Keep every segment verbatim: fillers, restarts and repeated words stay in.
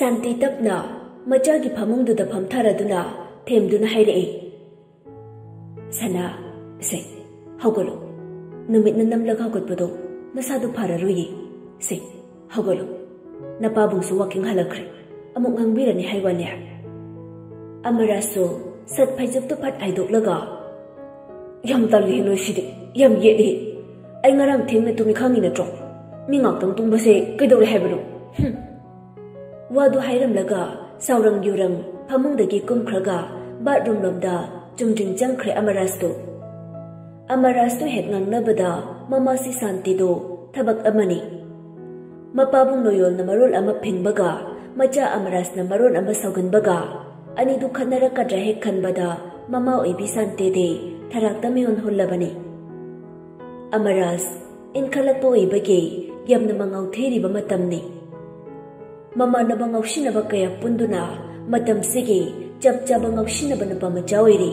ꯁꯥꯟꯇꯤ ꯇꯞꯅ ꯃꯆꯥꯒꯤ ꯐꯃꯨꯡꯗꯨꯗ ꯐꯝꯊꯔꯗꯨꯅ ꯊꯦꯝꯗꯨꯅ ꯍꯥꯏꯔꯛꯏ, "ꯁꯅꯥ, ꯁꯦ, ꯍꯧꯒꯠꯂꯣ꯫ ꯅꯨꯃꯤꯠꯅ ꯅꯝꯂꯒ ꯍꯧꯒꯠꯄꯗꯣ ꯅꯁꯥꯗꯨ ꯐꯔꯔꯣꯏꯌꯦ꯫ ꯁꯦ, ꯍꯧꯒꯠꯂꯣ꯫ ꯅꯄꯥꯕꯨꯡꯁꯨ ꯋꯥꯀꯤꯡ ꯍꯜꯂꯛꯈ꯭ꯔꯦ꯫ ꯑꯃꯨꯛ ꯉꯥꯡꯕꯤꯔꯅꯤ ꯍꯥꯏ ꯋꯥꯅꯦ?" ꯑꯃꯔꯥꯁꯁꯨ ꯁꯠ ꯐꯩꯖꯨꯞꯇꯨ ꯐꯠ ꯍꯥꯏꯗꯣꯛꯂꯒ, "ꯌꯥꯝ ꯇꯜꯂꯤ ꯅꯣꯏꯁꯤꯗꯤ, ꯌꯥꯝ ꯌꯦꯠꯂꯤ꯫ ꯑꯩ ꯉꯔꯥꯡ ꯊꯦꯡꯅ ꯇꯨꯝꯃꯤ ꯈꯪꯉꯤ ꯅꯠꯇ꯭ꯔꯣ? ꯃꯤ ꯉꯥꯛꯇꯪ ꯇꯨꯝꯕꯁꯦ ꯀꯩꯗꯧꯔꯦ ꯍꯥꯏꯕꯅꯣ? ꯍꯨꯝ!" ꯋꯥꯗꯨ ꯍꯥꯏꯔꯝꯂꯒ ꯁꯥꯎꯔꯪ ꯌꯨꯔꯪ ꯐꯃꯨꯡꯗꯒꯤ ꯀꯨꯝꯈ꯭ꯔꯒ ꯕꯥꯠꯔꯨꯝ ꯂꯣꯝꯗ ꯆꯨꯝꯗ꯭ꯔꯤꯡ ꯆꯪꯈ꯭ꯔꯦ ꯑꯃꯔꯥꯁꯇꯨ꯫ ꯑꯃꯔꯥꯁꯇꯨ ꯍꯦꯛ ꯉꯥꯡꯅꯕꯗ ꯃꯃꯥꯁꯤ ꯁꯥꯟꯇꯤꯗꯨ ꯊꯕꯛ ꯑꯃꯅꯤ꯫ ꯃꯄꯥꯕꯨꯡ ꯅꯣꯌꯣꯜꯅ ꯃꯔꯣꯜ ꯑꯃ ꯐꯤꯡꯕꯒ, ꯃꯆꯥ ꯑꯃꯔꯥꯁꯅ ꯃꯔꯣꯜ ꯑꯃ ꯁꯥꯎꯒꯟꯕꯒ, ꯑꯅꯤꯗꯨ ꯈꯠꯅꯔꯛꯀꯗ꯭ꯔꯥ ꯍꯦꯛ ꯈꯟꯕꯗ ꯃꯃꯥ ꯑꯣꯏꯕꯤ ꯁꯥꯟꯇꯤꯗꯤ ꯊꯔꯥꯛꯇ ꯃꯤꯍꯨꯟ ꯍꯨꯜꯂꯕꯅꯤ꯫ ꯑꯃꯔꯥꯁ ꯏꯟꯈꯠꯂꯛꯄ ꯑꯣꯏꯕꯒꯤ ꯌꯥꯝꯅ ꯃꯉꯥꯎ ꯊꯤꯔꯤꯕ ꯃꯇꯝꯅꯤ꯫ ꯃꯃꯥꯟꯅꯕ ꯉꯥꯎꯁꯤꯟꯅꯕ ꯀꯌꯥ ꯄꯨꯟꯗꯨꯅ ꯃꯇꯝꯁꯤꯒꯤ ꯆꯞ ꯆꯥꯕ ꯉꯥꯎꯁꯤꯟꯅꯕ ꯅꯨꯄꯥ ꯃꯆꯥ ꯑꯣꯏꯔꯤ꯫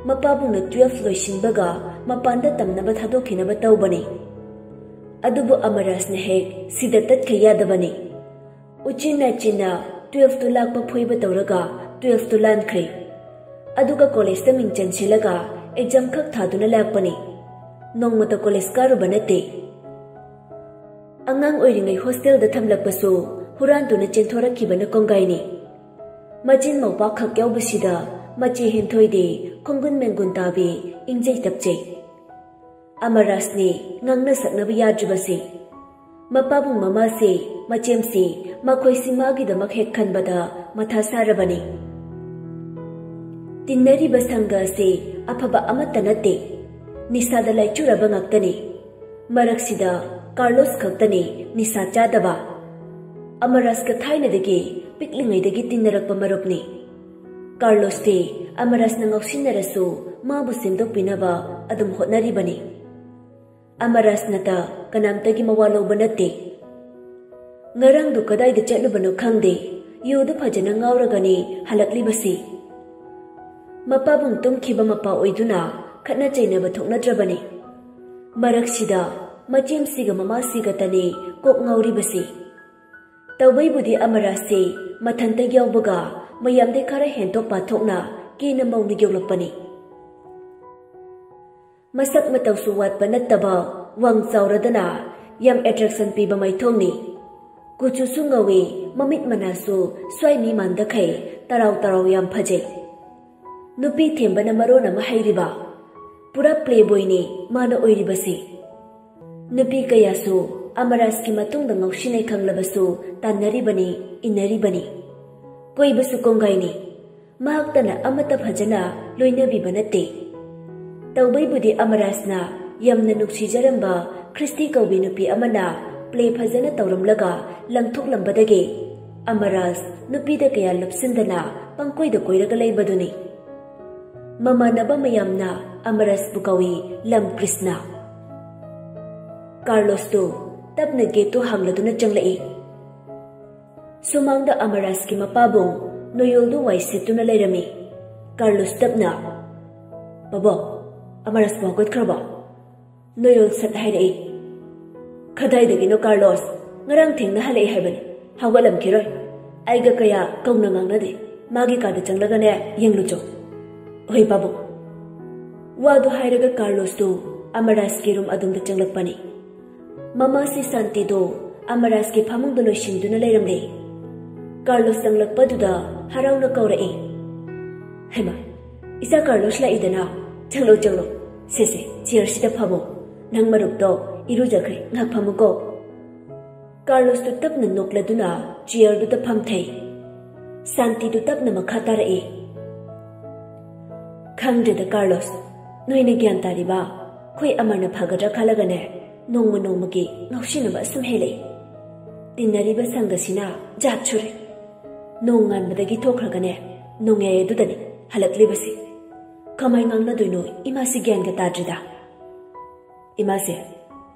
ꯃꯄꯥꯕꯨꯡꯅ ꯇꯨꯋꯦꯜꯐ ꯂꯣꯏꯁꯤꯟꯕꯒ ꯃꯄꯥꯟꯗ ꯇꯝꯅꯕ ꯊꯥꯗꯣꯛꯈꯤꯅꯕ ꯇꯧꯕꯅꯤ꯫ ꯑꯗꯨꯕꯨ ꯑꯃꯔꯥꯁꯅ ꯍꯦꯛ ꯁꯤꯗ ꯇꯠꯈ ꯌꯥꯗꯕꯅꯤ꯫ ꯎꯆꯤꯟ ꯅꯥꯆꯤꯟꯅ ꯇꯨꯋꯦꯜꯐꯇꯨ ꯂꯥꯛꯄ ꯐꯣꯏꯕ ꯇꯧꯔꯒ ꯇꯨꯋꯦꯜꯐꯇꯨ ꯂꯥꯟꯈ꯭ꯔꯦ꯫ ꯑꯗꯨꯒ ꯀꯣꯂꯦꯖꯇ ꯃꯤꯡ ꯆꯟꯁꯤꯜꯂꯒ ꯑꯦꯛꯖꯥꯝ ꯈꯛ ꯊꯥꯗꯨꯅ ꯂꯥꯛꯄꯅꯤ꯫ ꯅꯣꯡꯃꯇ ꯀꯣꯂꯦꯖ ꯀꯥꯔꯨꯕ ꯅꯠꯇꯦ꯫ ꯑꯉꯥꯡ ꯑꯣꯏꯔꯤꯉꯩ ꯍꯣꯁꯇꯦꯜꯗ ꯊꯝꯂꯛꯄꯁꯨ ꯍꯨꯔꯥꯟꯗꯨꯅ ꯆꯦꯟꯊꯣꯔꯛꯈꯤꯕꯅ ꯀꯣꯡꯒꯥꯏꯅꯤ꯫ ꯃꯆꯤꯟ ꯃꯧꯄꯥ ꯈꯛ ꯌꯥꯎꯕꯁꯤꯗ ꯃꯆꯦ ꯍꯦꯟꯊꯣꯏꯗꯤ ꯈꯣꯡꯒꯨꯟ ꯃꯦꯡꯒꯨꯟ ꯇꯥꯕꯤ ꯏꯪꯖꯩ ꯇꯞꯆꯩ꯫ ꯑꯃꯔꯥꯁꯅꯤ ꯉꯥꯡꯅ ꯁꯛꯅꯕ ꯌꯥꯗ꯭ꯔꯤꯕꯁꯤ꯫ ꯃꯄꯥꯕꯨꯡ ꯃꯃꯥꯁꯤ, ꯃꯆꯦꯝꯁꯤ, ꯃꯈꯣꯏꯁꯤ ꯃꯥꯒꯤꯗꯃꯛ ꯍꯦꯛ ꯈꯟꯕꯗ ꯃꯊꯥ ꯁꯥꯔꯕꯅꯤ꯫ ꯇꯤꯟꯅꯔꯤꯕ ꯁꯪꯒ ꯑꯁꯤ ꯑꯐꯕ ꯑꯃꯠꯇ ꯅꯠꯇꯦ꯫ ꯅꯤꯁꯥꯗ ꯂꯥꯏꯆꯨꯔꯕ ꯉꯥꯛꯇꯅꯤ꯫ ꯃꯔꯛꯁꯤꯗ ꯀꯥꯔꯂꯣꯁ ꯈꯛꯇꯅꯤ ꯅꯤꯁꯥ ꯆꯥꯗꯕ꯫ ꯑꯃꯔꯥꯁꯀ ꯊꯥꯏꯅꯗꯒꯤ ꯄꯤꯛꯂꯤꯉꯩꯗꯒꯤ ꯇꯤꯟꯅꯔꯛꯄ ꯃꯔꯨꯞꯅꯤ꯫ ꯀꯥꯔꯂꯣꯁꯇꯤ ꯑꯃꯔꯥꯁꯅ ꯉꯥꯎꯁꯤꯟꯅꯔꯁꯨ ꯃꯥꯕꯨ ꯁꯦꯝꯗꯣꯛꯄꯤꯅꯕ ꯑꯗꯨꯝ ꯍꯣꯠꯅꯔꯤꯕꯅꯤ꯫ ꯑꯃꯔꯥꯁꯅꯇ ꯀꯅꯥꯝꯇꯒꯤ ꯃꯋꯥ ꯂꯧꯕ ꯅꯠꯇꯦ꯫ ꯉꯔꯥꯡꯗꯨ ꯀꯗꯥꯏꯗ ꯆꯠꯂꯨꯕꯅꯣ ꯈꯪꯗꯦ, ꯌꯨꯗꯨ ꯐꯖꯅ ꯉꯥꯎꯔꯒꯅꯤ ꯍꯜꯂꯛꯂꯤꯕꯁꯤ꯫ ꯃꯄꯥꯕꯨꯡ ꯇꯨꯝꯈꯤꯕ ꯃꯄꯥ ꯑꯣꯏꯗꯨꯅ ꯈꯠꯅ ꯆꯩꯅꯕ ꯊꯣꯛꯅꯗ꯭ꯔꯕꯅꯤ꯫ ꯃꯔꯛꯁꯤꯗ ꯃꯆꯦꯝꯁꯤꯒ ꯃꯃꯥꯁꯤꯒꯇꯅꯤ ꯀꯣꯛ ꯉꯥꯎꯔꯤꯕꯁꯤ꯫ ꯇꯧꯕꯩꯕꯨꯗꯤ ꯑꯃꯔꯥꯁꯤ ꯃꯊꯟꯇ ꯌꯥꯎꯕꯒ ꯃꯌꯥꯝꯗꯩ ꯈꯔ ꯍꯦꯟꯗꯣꯛ ꯄꯥꯊꯣꯛꯅ ꯀꯦꯅ ꯃꯧꯅ ꯌꯧꯂꯛꯄꯅꯤ꯫ ꯃꯁꯛ ꯃꯇꯧꯁꯨ ꯋꯥꯠꯄ ꯅꯠꯇꯕ, ꯋꯥꯡ ꯆꯥꯎꯔꯗꯅ ꯌꯥꯝ attraction ꯄꯤꯕ ꯃꯥꯏꯊꯣꯡꯅꯤ꯫ ꯀꯨꯆꯨꯁꯨ ꯉꯧꯏ, ꯃꯃꯤꯠ ꯃꯅꯥꯁꯨ ꯁ꯭ꯋꯥꯏ ꯃꯤ ꯃꯥꯟꯗꯈꯩ ꯇꯔꯥꯎ ꯇꯔꯥꯎ ꯌꯥꯝ ꯐꯖꯩ꯫ ꯅꯨꯄꯤ ꯊꯦꯝꯕꯅ ꯃꯔꯣꯟ ꯑꯃ ꯍꯩꯔꯤꯕ꯫ ꯄꯨꯔꯥ playboyꯅꯤ ꯃꯥꯅ ꯑꯣꯏꯔꯤꯕꯁꯤ꯫ ꯅꯨꯄꯤ ꯀꯌꯥꯁꯨ ꯑꯃꯔꯥꯖꯀꯤ ꯃꯇꯨꯡꯗ ꯉꯥꯎꯁꯤꯟꯅꯩ ꯈꯪꯂꯕꯁꯨ ꯇꯥꯟꯅꯔꯤꯕꯅꯤ, ꯏꯟꯅꯔꯤꯕꯅꯤ꯫ ꯀꯣꯏꯕꯁꯨ ꯀꯣꯡꯒꯥꯏꯅꯤ꯫ ꯃꯍꯥꯛꯇꯅ ꯑꯃꯠꯇ ꯐꯖꯅ ꯂꯣꯏꯅꯕꯤꯕ ꯅꯠꯇꯦ꯫ ꯇꯧꯕꯩꯕꯨꯗꯤ ꯑꯃꯔꯥꯖꯅ ꯌꯥꯝꯅ ꯅꯨꯡꯁꯤꯖꯔꯝꯕ ꯈ꯭ꯔꯤꯁꯇꯤ ꯀꯧꯕꯤ ꯅꯨꯄꯤ ꯑꯃꯅ play ꯐꯖꯅ ꯇꯧꯔꯝꯂꯒ ꯂꯪꯊꯣꯛꯂꯝꯕꯗꯒꯤ ꯑꯃꯔꯥꯖ ꯅꯨꯄꯤꯗ ꯀꯌꯥ ꯂꯨꯞꯁꯤꯟꯗꯅ ꯄꯪꯀꯣꯏꯗ ꯀꯣꯏꯔꯒ ꯂꯩꯕꯗꯨꯅꯤ꯫ ꯃꯃꯥꯟꯅꯕ ꯃꯌꯥꯝꯅ ꯑꯃꯔꯥꯖꯄꯨ ꯀꯧꯏ ꯂꯝ ꯀ꯭ꯔꯤꯁꯅ꯫ ꯀꯥꯔꯂꯣꯁꯇꯨ ꯇꯞꯅ gateꯇꯨ ꯍꯥꯡꯂꯗꯨꯅ ꯆꯪꯂꯛꯏ꯫ ꯁꯨꯃꯥꯡꯗ ꯑꯃꯔꯥꯖꯀꯤ ꯃꯄꯥꯕꯨꯡ ꯅꯣꯌꯣꯜꯗꯨ ꯋꯥꯏ ꯁꯤꯠꯇꯨꯅ ꯂꯩꯔꯝꯃꯤ꯫ ꯀꯥꯔꯂꯣꯁ ꯇꯞꯅ, "ꯄꯥꯕꯨꯡ, ꯑꯃꯔꯥꯖꯄꯨ ꯍꯧꯒꯠꯈ꯭ꯔꯕꯣ?" ꯅꯣꯌꯣꯜ ꯁꯠ ꯍꯥꯏꯔꯛꯏ, "ꯀꯗꯥꯏꯗꯒꯤꯅꯣ ꯀꯥꯔꯂꯣꯁ? ꯉꯔꯥꯡ ꯊꯦꯡꯅ ꯍꯜꯂꯛꯏ ꯍꯥꯏꯕꯅꯤ꯫ ꯍꯧꯒꯠꯂꯝꯈꯤꯔꯣꯏ꯫ ꯑꯩꯒ ꯀꯌꯥ ꯀꯧꯅ ꯉꯥꯡꯅꯗꯦ꯫ ꯃꯥꯒꯤ ꯀꯥꯗ ꯆꯪꯂꯒꯅꯦ ꯌꯦꯡꯂꯨꯆꯣ꯫" "ꯍꯣꯏ ꯄꯥꯕꯨꯡ꯫" ꯋꯥꯗꯨ ꯍꯥꯏꯔꯒ ꯀꯥꯔꯂꯣꯁꯇꯨ ꯑꯃꯔꯥꯖꯀꯤ room ꯑꯗꯣꯝꯗ ꯆꯪꯂꯛꯄꯅꯤ꯫ ꯃꯃꯥꯁꯤ ꯁꯥꯟꯇꯤꯗꯨ ꯑꯃꯔꯥꯖꯀꯤ ꯐꯃꯨꯡꯗ ꯂꯣꯏꯁꯤꯟꯗꯨꯅ ꯂꯩꯔꯝꯂꯦ꯫ ꯀꯥꯔꯂꯣꯁ ꯆꯪꯂꯛꯄꯗꯨꯗ ꯍꯔꯥꯎꯅ ꯀꯧꯔꯛꯏ, "ꯍꯩꯃꯥ, ꯏꯆꯥ ꯀꯥꯔꯂꯣꯁ ꯂꯥꯛꯏꯗꯅ꯫ ꯆꯪꯂꯣ, ꯆꯪꯂꯣ꯫ ꯁꯦ, ꯁꯦ, chairꯁꯤꯗ ꯐꯝꯃꯣ꯫ ꯅꯪ ꯃꯔꯨꯞꯇꯣ ꯏꯔꯨꯖꯈ꯭ꯔꯦ, ꯉꯥꯏꯍꯥꯛ ꯐꯝꯃꯨꯀꯣ꯫" ꯀꯥꯔꯂꯣꯁꯇꯨ ꯇꯞꯅ ꯅꯣꯛꯂꯗꯨꯅ chairꯗꯨꯗ ꯐꯝꯊꯩ꯫ ꯁꯥꯟꯇꯤꯗꯨ ꯇꯞꯅ ꯃꯈꯥ ꯇꯥꯔꯛꯏ, "ꯈꯪꯗ꯭ꯔꯦꯗ ꯀꯥꯔꯂꯣꯁ, ꯅꯣꯏꯅ ꯒ꯭ꯌꯥꯟ ꯇꯥꯔꯤꯕ꯫ ꯑꯩꯈꯣꯏ ꯑꯃꯔꯅ ꯐꯒꯗ꯭ꯔꯥ ꯈꯜꯂꯒꯅꯦ, ꯅꯣꯡꯃ ꯅꯣꯡꯃꯒꯤ ꯉꯥꯎꯁꯤꯟꯅꯕ ꯑꯁꯨꯝ ꯍꯦꯜꯂꯛꯏ꯫ ꯇꯤꯟꯅꯔꯤꯕ ꯁꯪꯒꯁꯤꯅ ꯖꯥꯠ ꯁꯨꯔꯦ꯫ ꯅꯣꯡ ꯉꯥꯟꯕꯗꯒꯤ ꯊꯣꯛꯈ꯭ꯔꯒꯅꯦ, ꯅꯣꯡꯌꯥꯏ ꯑꯗꯨꯗꯅꯤ ꯍꯜꯂꯛꯂꯤꯕꯁꯤ꯫ ꯀꯃꯥꯏ ꯉꯥꯡꯅꯗꯣꯏꯅꯣ, ꯏꯃꯥꯁꯤ ꯒ꯭ꯌꯥꯟꯒ ꯇꯥꯗ꯭ꯔꯤꯗ꯫" "ꯏꯃꯥꯁꯦ,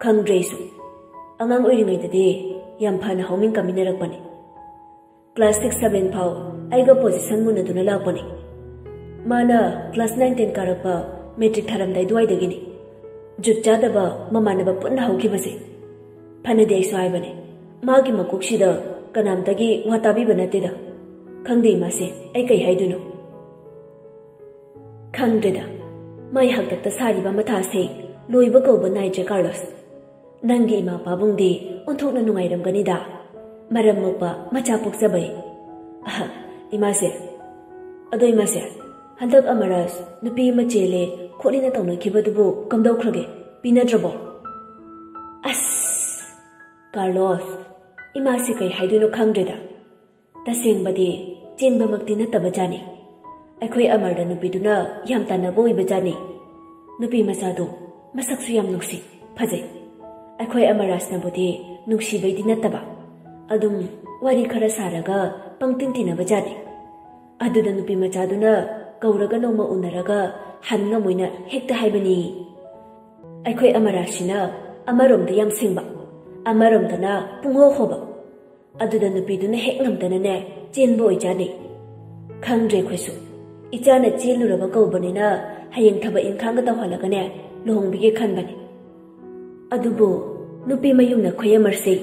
ꯈꯪꯗ꯭ꯔꯦ ꯑꯩꯁꯨ꯫ ꯑꯉꯥꯡ ꯑꯣꯏꯔꯤꯉꯩꯗꯗꯤ ꯌꯥꯝ ꯐꯅ ꯍꯧꯃꯤꯟ ꯀꯥꯃꯤꯟꯅꯔꯛꯄꯅꯤ꯫ Class six seven ꯐꯥꯎ ꯑꯩꯒ position ꯃꯨꯟꯅꯗꯨꯅ ꯂꯥꯛꯄꯅꯤ꯫ ꯃꯥꯅ class nine ten ꯀꯥꯔꯛꯄ matric ꯊꯥꯔꯝꯗꯥꯏ ꯑꯗꯨꯋꯥꯏꯗꯒꯤꯅꯤ ꯖꯨꯠ ꯆꯥꯗꯕ ꯃꯃꯥꯟꯅꯕ ꯄꯨꯟꯅ ꯍꯧꯈꯤꯕꯁꯦ꯫ ꯐꯅꯗꯤ ꯑꯩꯁꯨ ꯍꯥꯏꯕꯅꯤ, ꯃꯥꯒꯤ ꯃꯀꯣꯛꯁꯤꯗ ꯀꯅꯥꯝꯇꯒꯤ ꯋꯥ ꯇꯥꯕꯤꯕ ꯅꯠꯇꯦꯗ꯫ ꯈꯪꯗꯦ ꯏꯃꯥꯁꯦ, ꯑꯩ ꯀꯩ ꯍꯥꯏꯗꯣꯏꯅꯣ? ꯈꯪꯗ꯭ꯔꯦꯗ, ꯃꯥꯏ ꯍꯥꯛꯇꯛꯇ ꯁꯥꯔꯤꯕ ꯃꯊꯥꯁꯦ ꯂꯣꯏꯕ ꯀꯧꯕ ꯅꯥꯏꯗ꯭ꯔꯦ ꯀꯥꯔꯂꯣꯁ꯫ ꯅꯪꯒꯤ ꯏꯃꯥ ꯄꯥꯕꯨꯡꯗꯤ ꯑꯣꯟꯊꯣꯛꯅ ꯅꯨꯡꯉꯥꯏꯔꯝꯒꯅꯤꯗ, ꯃꯔꯝ ꯃꯣꯛꯄ ꯃꯆꯥ ꯄꯣꯛꯆꯕꯩ꯫ ꯑꯍ, ꯏꯃꯥꯁꯦ, ꯑꯗꯣ ꯏꯃꯥꯁꯦ, ꯍꯟꯗꯛ ꯑꯃꯔꯥꯖ ꯅꯨꯄꯤ ꯑꯃ ꯆꯦꯜꯂꯦ ꯈꯣꯠꯂꯦꯅ ꯇꯧꯅꯈꯤꯕꯗꯨꯕꯨ ꯀꯝꯗꯧꯈ꯭ꯔꯒꯦ? ꯄꯤꯅꯗ꯭ꯔꯕꯣ? ꯑꯁ, ꯀꯥꯔꯂꯣꯁ, ꯏꯃꯥꯁꯦ ꯀꯩ ꯍꯥꯏꯗꯣꯏꯅꯣ ꯈꯪꯗ꯭ꯔꯦꯗ꯫ ꯇꯁꯦꯡꯕꯗꯤ ꯆꯦꯟꯕꯃꯛꯇꯤ ꯅꯠꯇꯕ ꯖꯥꯠꯅꯤ꯫ ꯑꯩꯈꯣꯏ ꯑꯃꯔꯗ ꯅꯨꯄꯤꯗꯨꯅ ꯌꯥꯝ ꯇꯥꯟꯅꯕ ꯑꯣꯏꯕ ꯖꯥꯠꯅꯤ꯫ ꯅꯨꯄꯤ ꯃꯆꯥꯗꯣ ꯃꯁꯛꯁꯨ ꯌꯥꯝ ꯅꯨꯡꯁꯤ, ꯐꯖꯩ꯫ ꯑꯩꯈꯣꯏ ꯑꯃꯔꯥꯖꯅꯕꯨꯗꯤ ꯅꯨꯡꯁꯤꯕꯩꯗꯤ ꯅꯠꯇꯕ, ꯑꯗꯨꯝ ꯋꯥꯔꯤ ꯈꯔ ꯁꯥꯔꯒ ꯄꯪꯇꯤꯟ ꯇꯤꯟꯅꯕ ꯖꯥꯠꯅꯤ꯫ ꯑꯗꯨꯗ ꯅꯨꯄꯤ ꯃꯆꯥꯗꯨꯅ ꯀꯧꯔꯒ ꯅꯣꯡꯃ ꯎꯅꯔꯒ ꯍꯟ ꯉꯝꯃꯣꯏꯅ ꯍꯦꯛꯇ ꯍꯥꯏꯕꯅꯤ꯫ ꯑꯩꯈꯣꯏ ꯑꯃꯔꯥꯖꯁꯤꯅ ꯑꯃꯔꯣꯝꯗ ꯌꯥꯝ ꯁꯤꯡꯕ, ꯑꯃꯔꯣꯝꯗꯅ ꯄꯨꯡꯍꯣ ꯍꯣꯕ꯫ ꯑꯗꯨꯗ ꯅꯨꯄꯤꯗꯨꯅ ꯍꯦꯛ ꯉꯝꯗꯅꯅꯦ ꯆꯦꯟꯕ ꯑꯣꯏꯖꯥꯠꯅꯤ꯫ ꯈꯪꯗ꯭ꯔꯦ ꯑꯩꯈꯣꯏꯁꯨ꯫ ꯏꯆꯥꯅ ꯆꯦꯜꯂꯨꯔꯕ ꯀꯧꯕꯅꯤꯅ ꯍꯌꯦꯡ ꯊꯕꯛ ꯏꯪꯈꯥꯡꯒ ꯇꯧꯍꯜꯂꯒꯅꯦ ꯂꯨꯍꯣꯡꯕꯤꯒꯦ ꯈꯟꯕꯅꯤ꯫ ꯑꯗꯨꯕꯨ ꯅꯨꯄꯤ ꯃꯌꯨꯝꯅ ꯈꯣꯏ ꯑꯃꯔꯁꯦ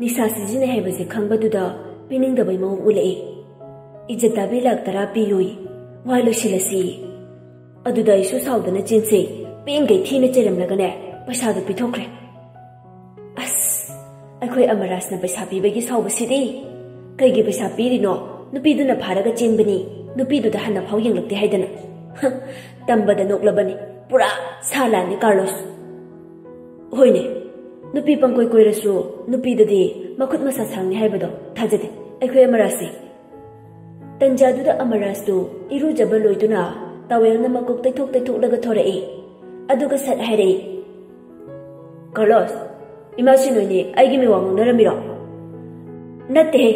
ꯅꯤꯁꯥ ꯁꯤꯖꯤꯟꯅꯩ ꯍꯥꯏꯕꯁꯦ ꯈꯪꯕꯗꯨꯗ ꯄꯤꯅꯤꯡꯗꯕꯩ ꯃꯑꯣꯡ ꯎꯠꯂꯛꯏ꯫ ꯏꯖꯠ ꯇꯥꯕꯤ ꯂꯥꯛ ꯇꯔꯥ ꯄꯤꯌꯨꯏ, ꯋꯥ ꯂꯣꯏꯁꯤꯜꯂꯁꯤ꯫ ꯑꯗꯨꯗ ꯑꯩꯁꯨ ꯁꯥꯎꯗꯅ ꯆꯤꯟꯁꯦ ꯄꯦꯡꯒꯩ ꯊꯤꯅ ꯆꯩꯔꯝꯂꯒꯅꯦ ꯄꯩꯁꯥꯗꯣ ꯄꯤꯊꯣꯛꯈ꯭ꯔꯦ꯫ ꯑꯁ, ꯑꯩꯈꯣꯏ ꯑꯃꯔꯥꯖꯅ ꯄꯩꯁꯥ ꯄꯤꯕꯒꯤ ꯁꯥꯎꯕꯁꯤꯗꯤ꯫ ꯀꯩꯒꯤ ꯄꯩꯁꯥ ꯄꯤꯔꯤꯅꯣ? ꯅꯨꯄꯤꯗꯨꯅ ꯐꯥꯔꯒ ꯆꯦꯟꯕꯅꯤ, ꯅꯨꯄꯤꯗꯨꯗ ꯍꯟꯅ ꯐꯥꯎ ꯌꯦꯡꯂꯛꯇꯦ ꯍꯥꯏꯗꯅ꯫ ꯍ, ꯇꯝꯕꯗ ꯅꯣꯛꯂꯕꯅꯤ, ꯄꯨꯔꯥ ꯁꯥ ꯂꯥꯟꯅꯤ ꯀꯥꯔꯂꯣꯁ꯫ ꯍꯣꯏꯅꯦ, ꯅꯨꯄꯤ ꯄꯪꯀꯣꯏ ꯀꯣꯏꯔꯁꯨ ꯅꯨꯄꯤꯗꯗꯤ ꯃꯈꯨꯠ ꯃꯁꯥ ꯁꯥꯡꯅꯤ ꯍꯥꯏꯕꯗꯣ ꯊꯥꯖꯗꯦ ꯑꯩꯈꯣꯏ ꯑꯃꯔꯥꯖꯁꯦ꯫ ꯇꯟꯖꯥꯗꯨꯗ ꯑꯃꯔꯥꯖꯇꯨ ꯏꯔꯨꯖꯕ ꯂꯣꯏꯗꯨꯅ ꯇꯥꯋꯦꯜꯅ ꯃꯀꯣꯛ ꯇꯩꯊꯣꯛ ꯇꯩꯊꯣꯛꯂꯒ ꯊꯣꯔꯛꯏ꯫ ꯑꯗꯨꯒ ꯁꯠ ꯍꯥꯏꯔꯛꯏ, "ꯀꯥꯔꯂꯣꯁ, ꯏꯃꯥꯁꯤ ꯅꯣꯏꯅꯤ ꯑꯩꯒꯤ ꯃꯤꯋꯥ ꯉꯥꯡꯅꯔꯝꯃꯤꯔꯣ?" "ꯅꯠꯇꯦꯍꯦ,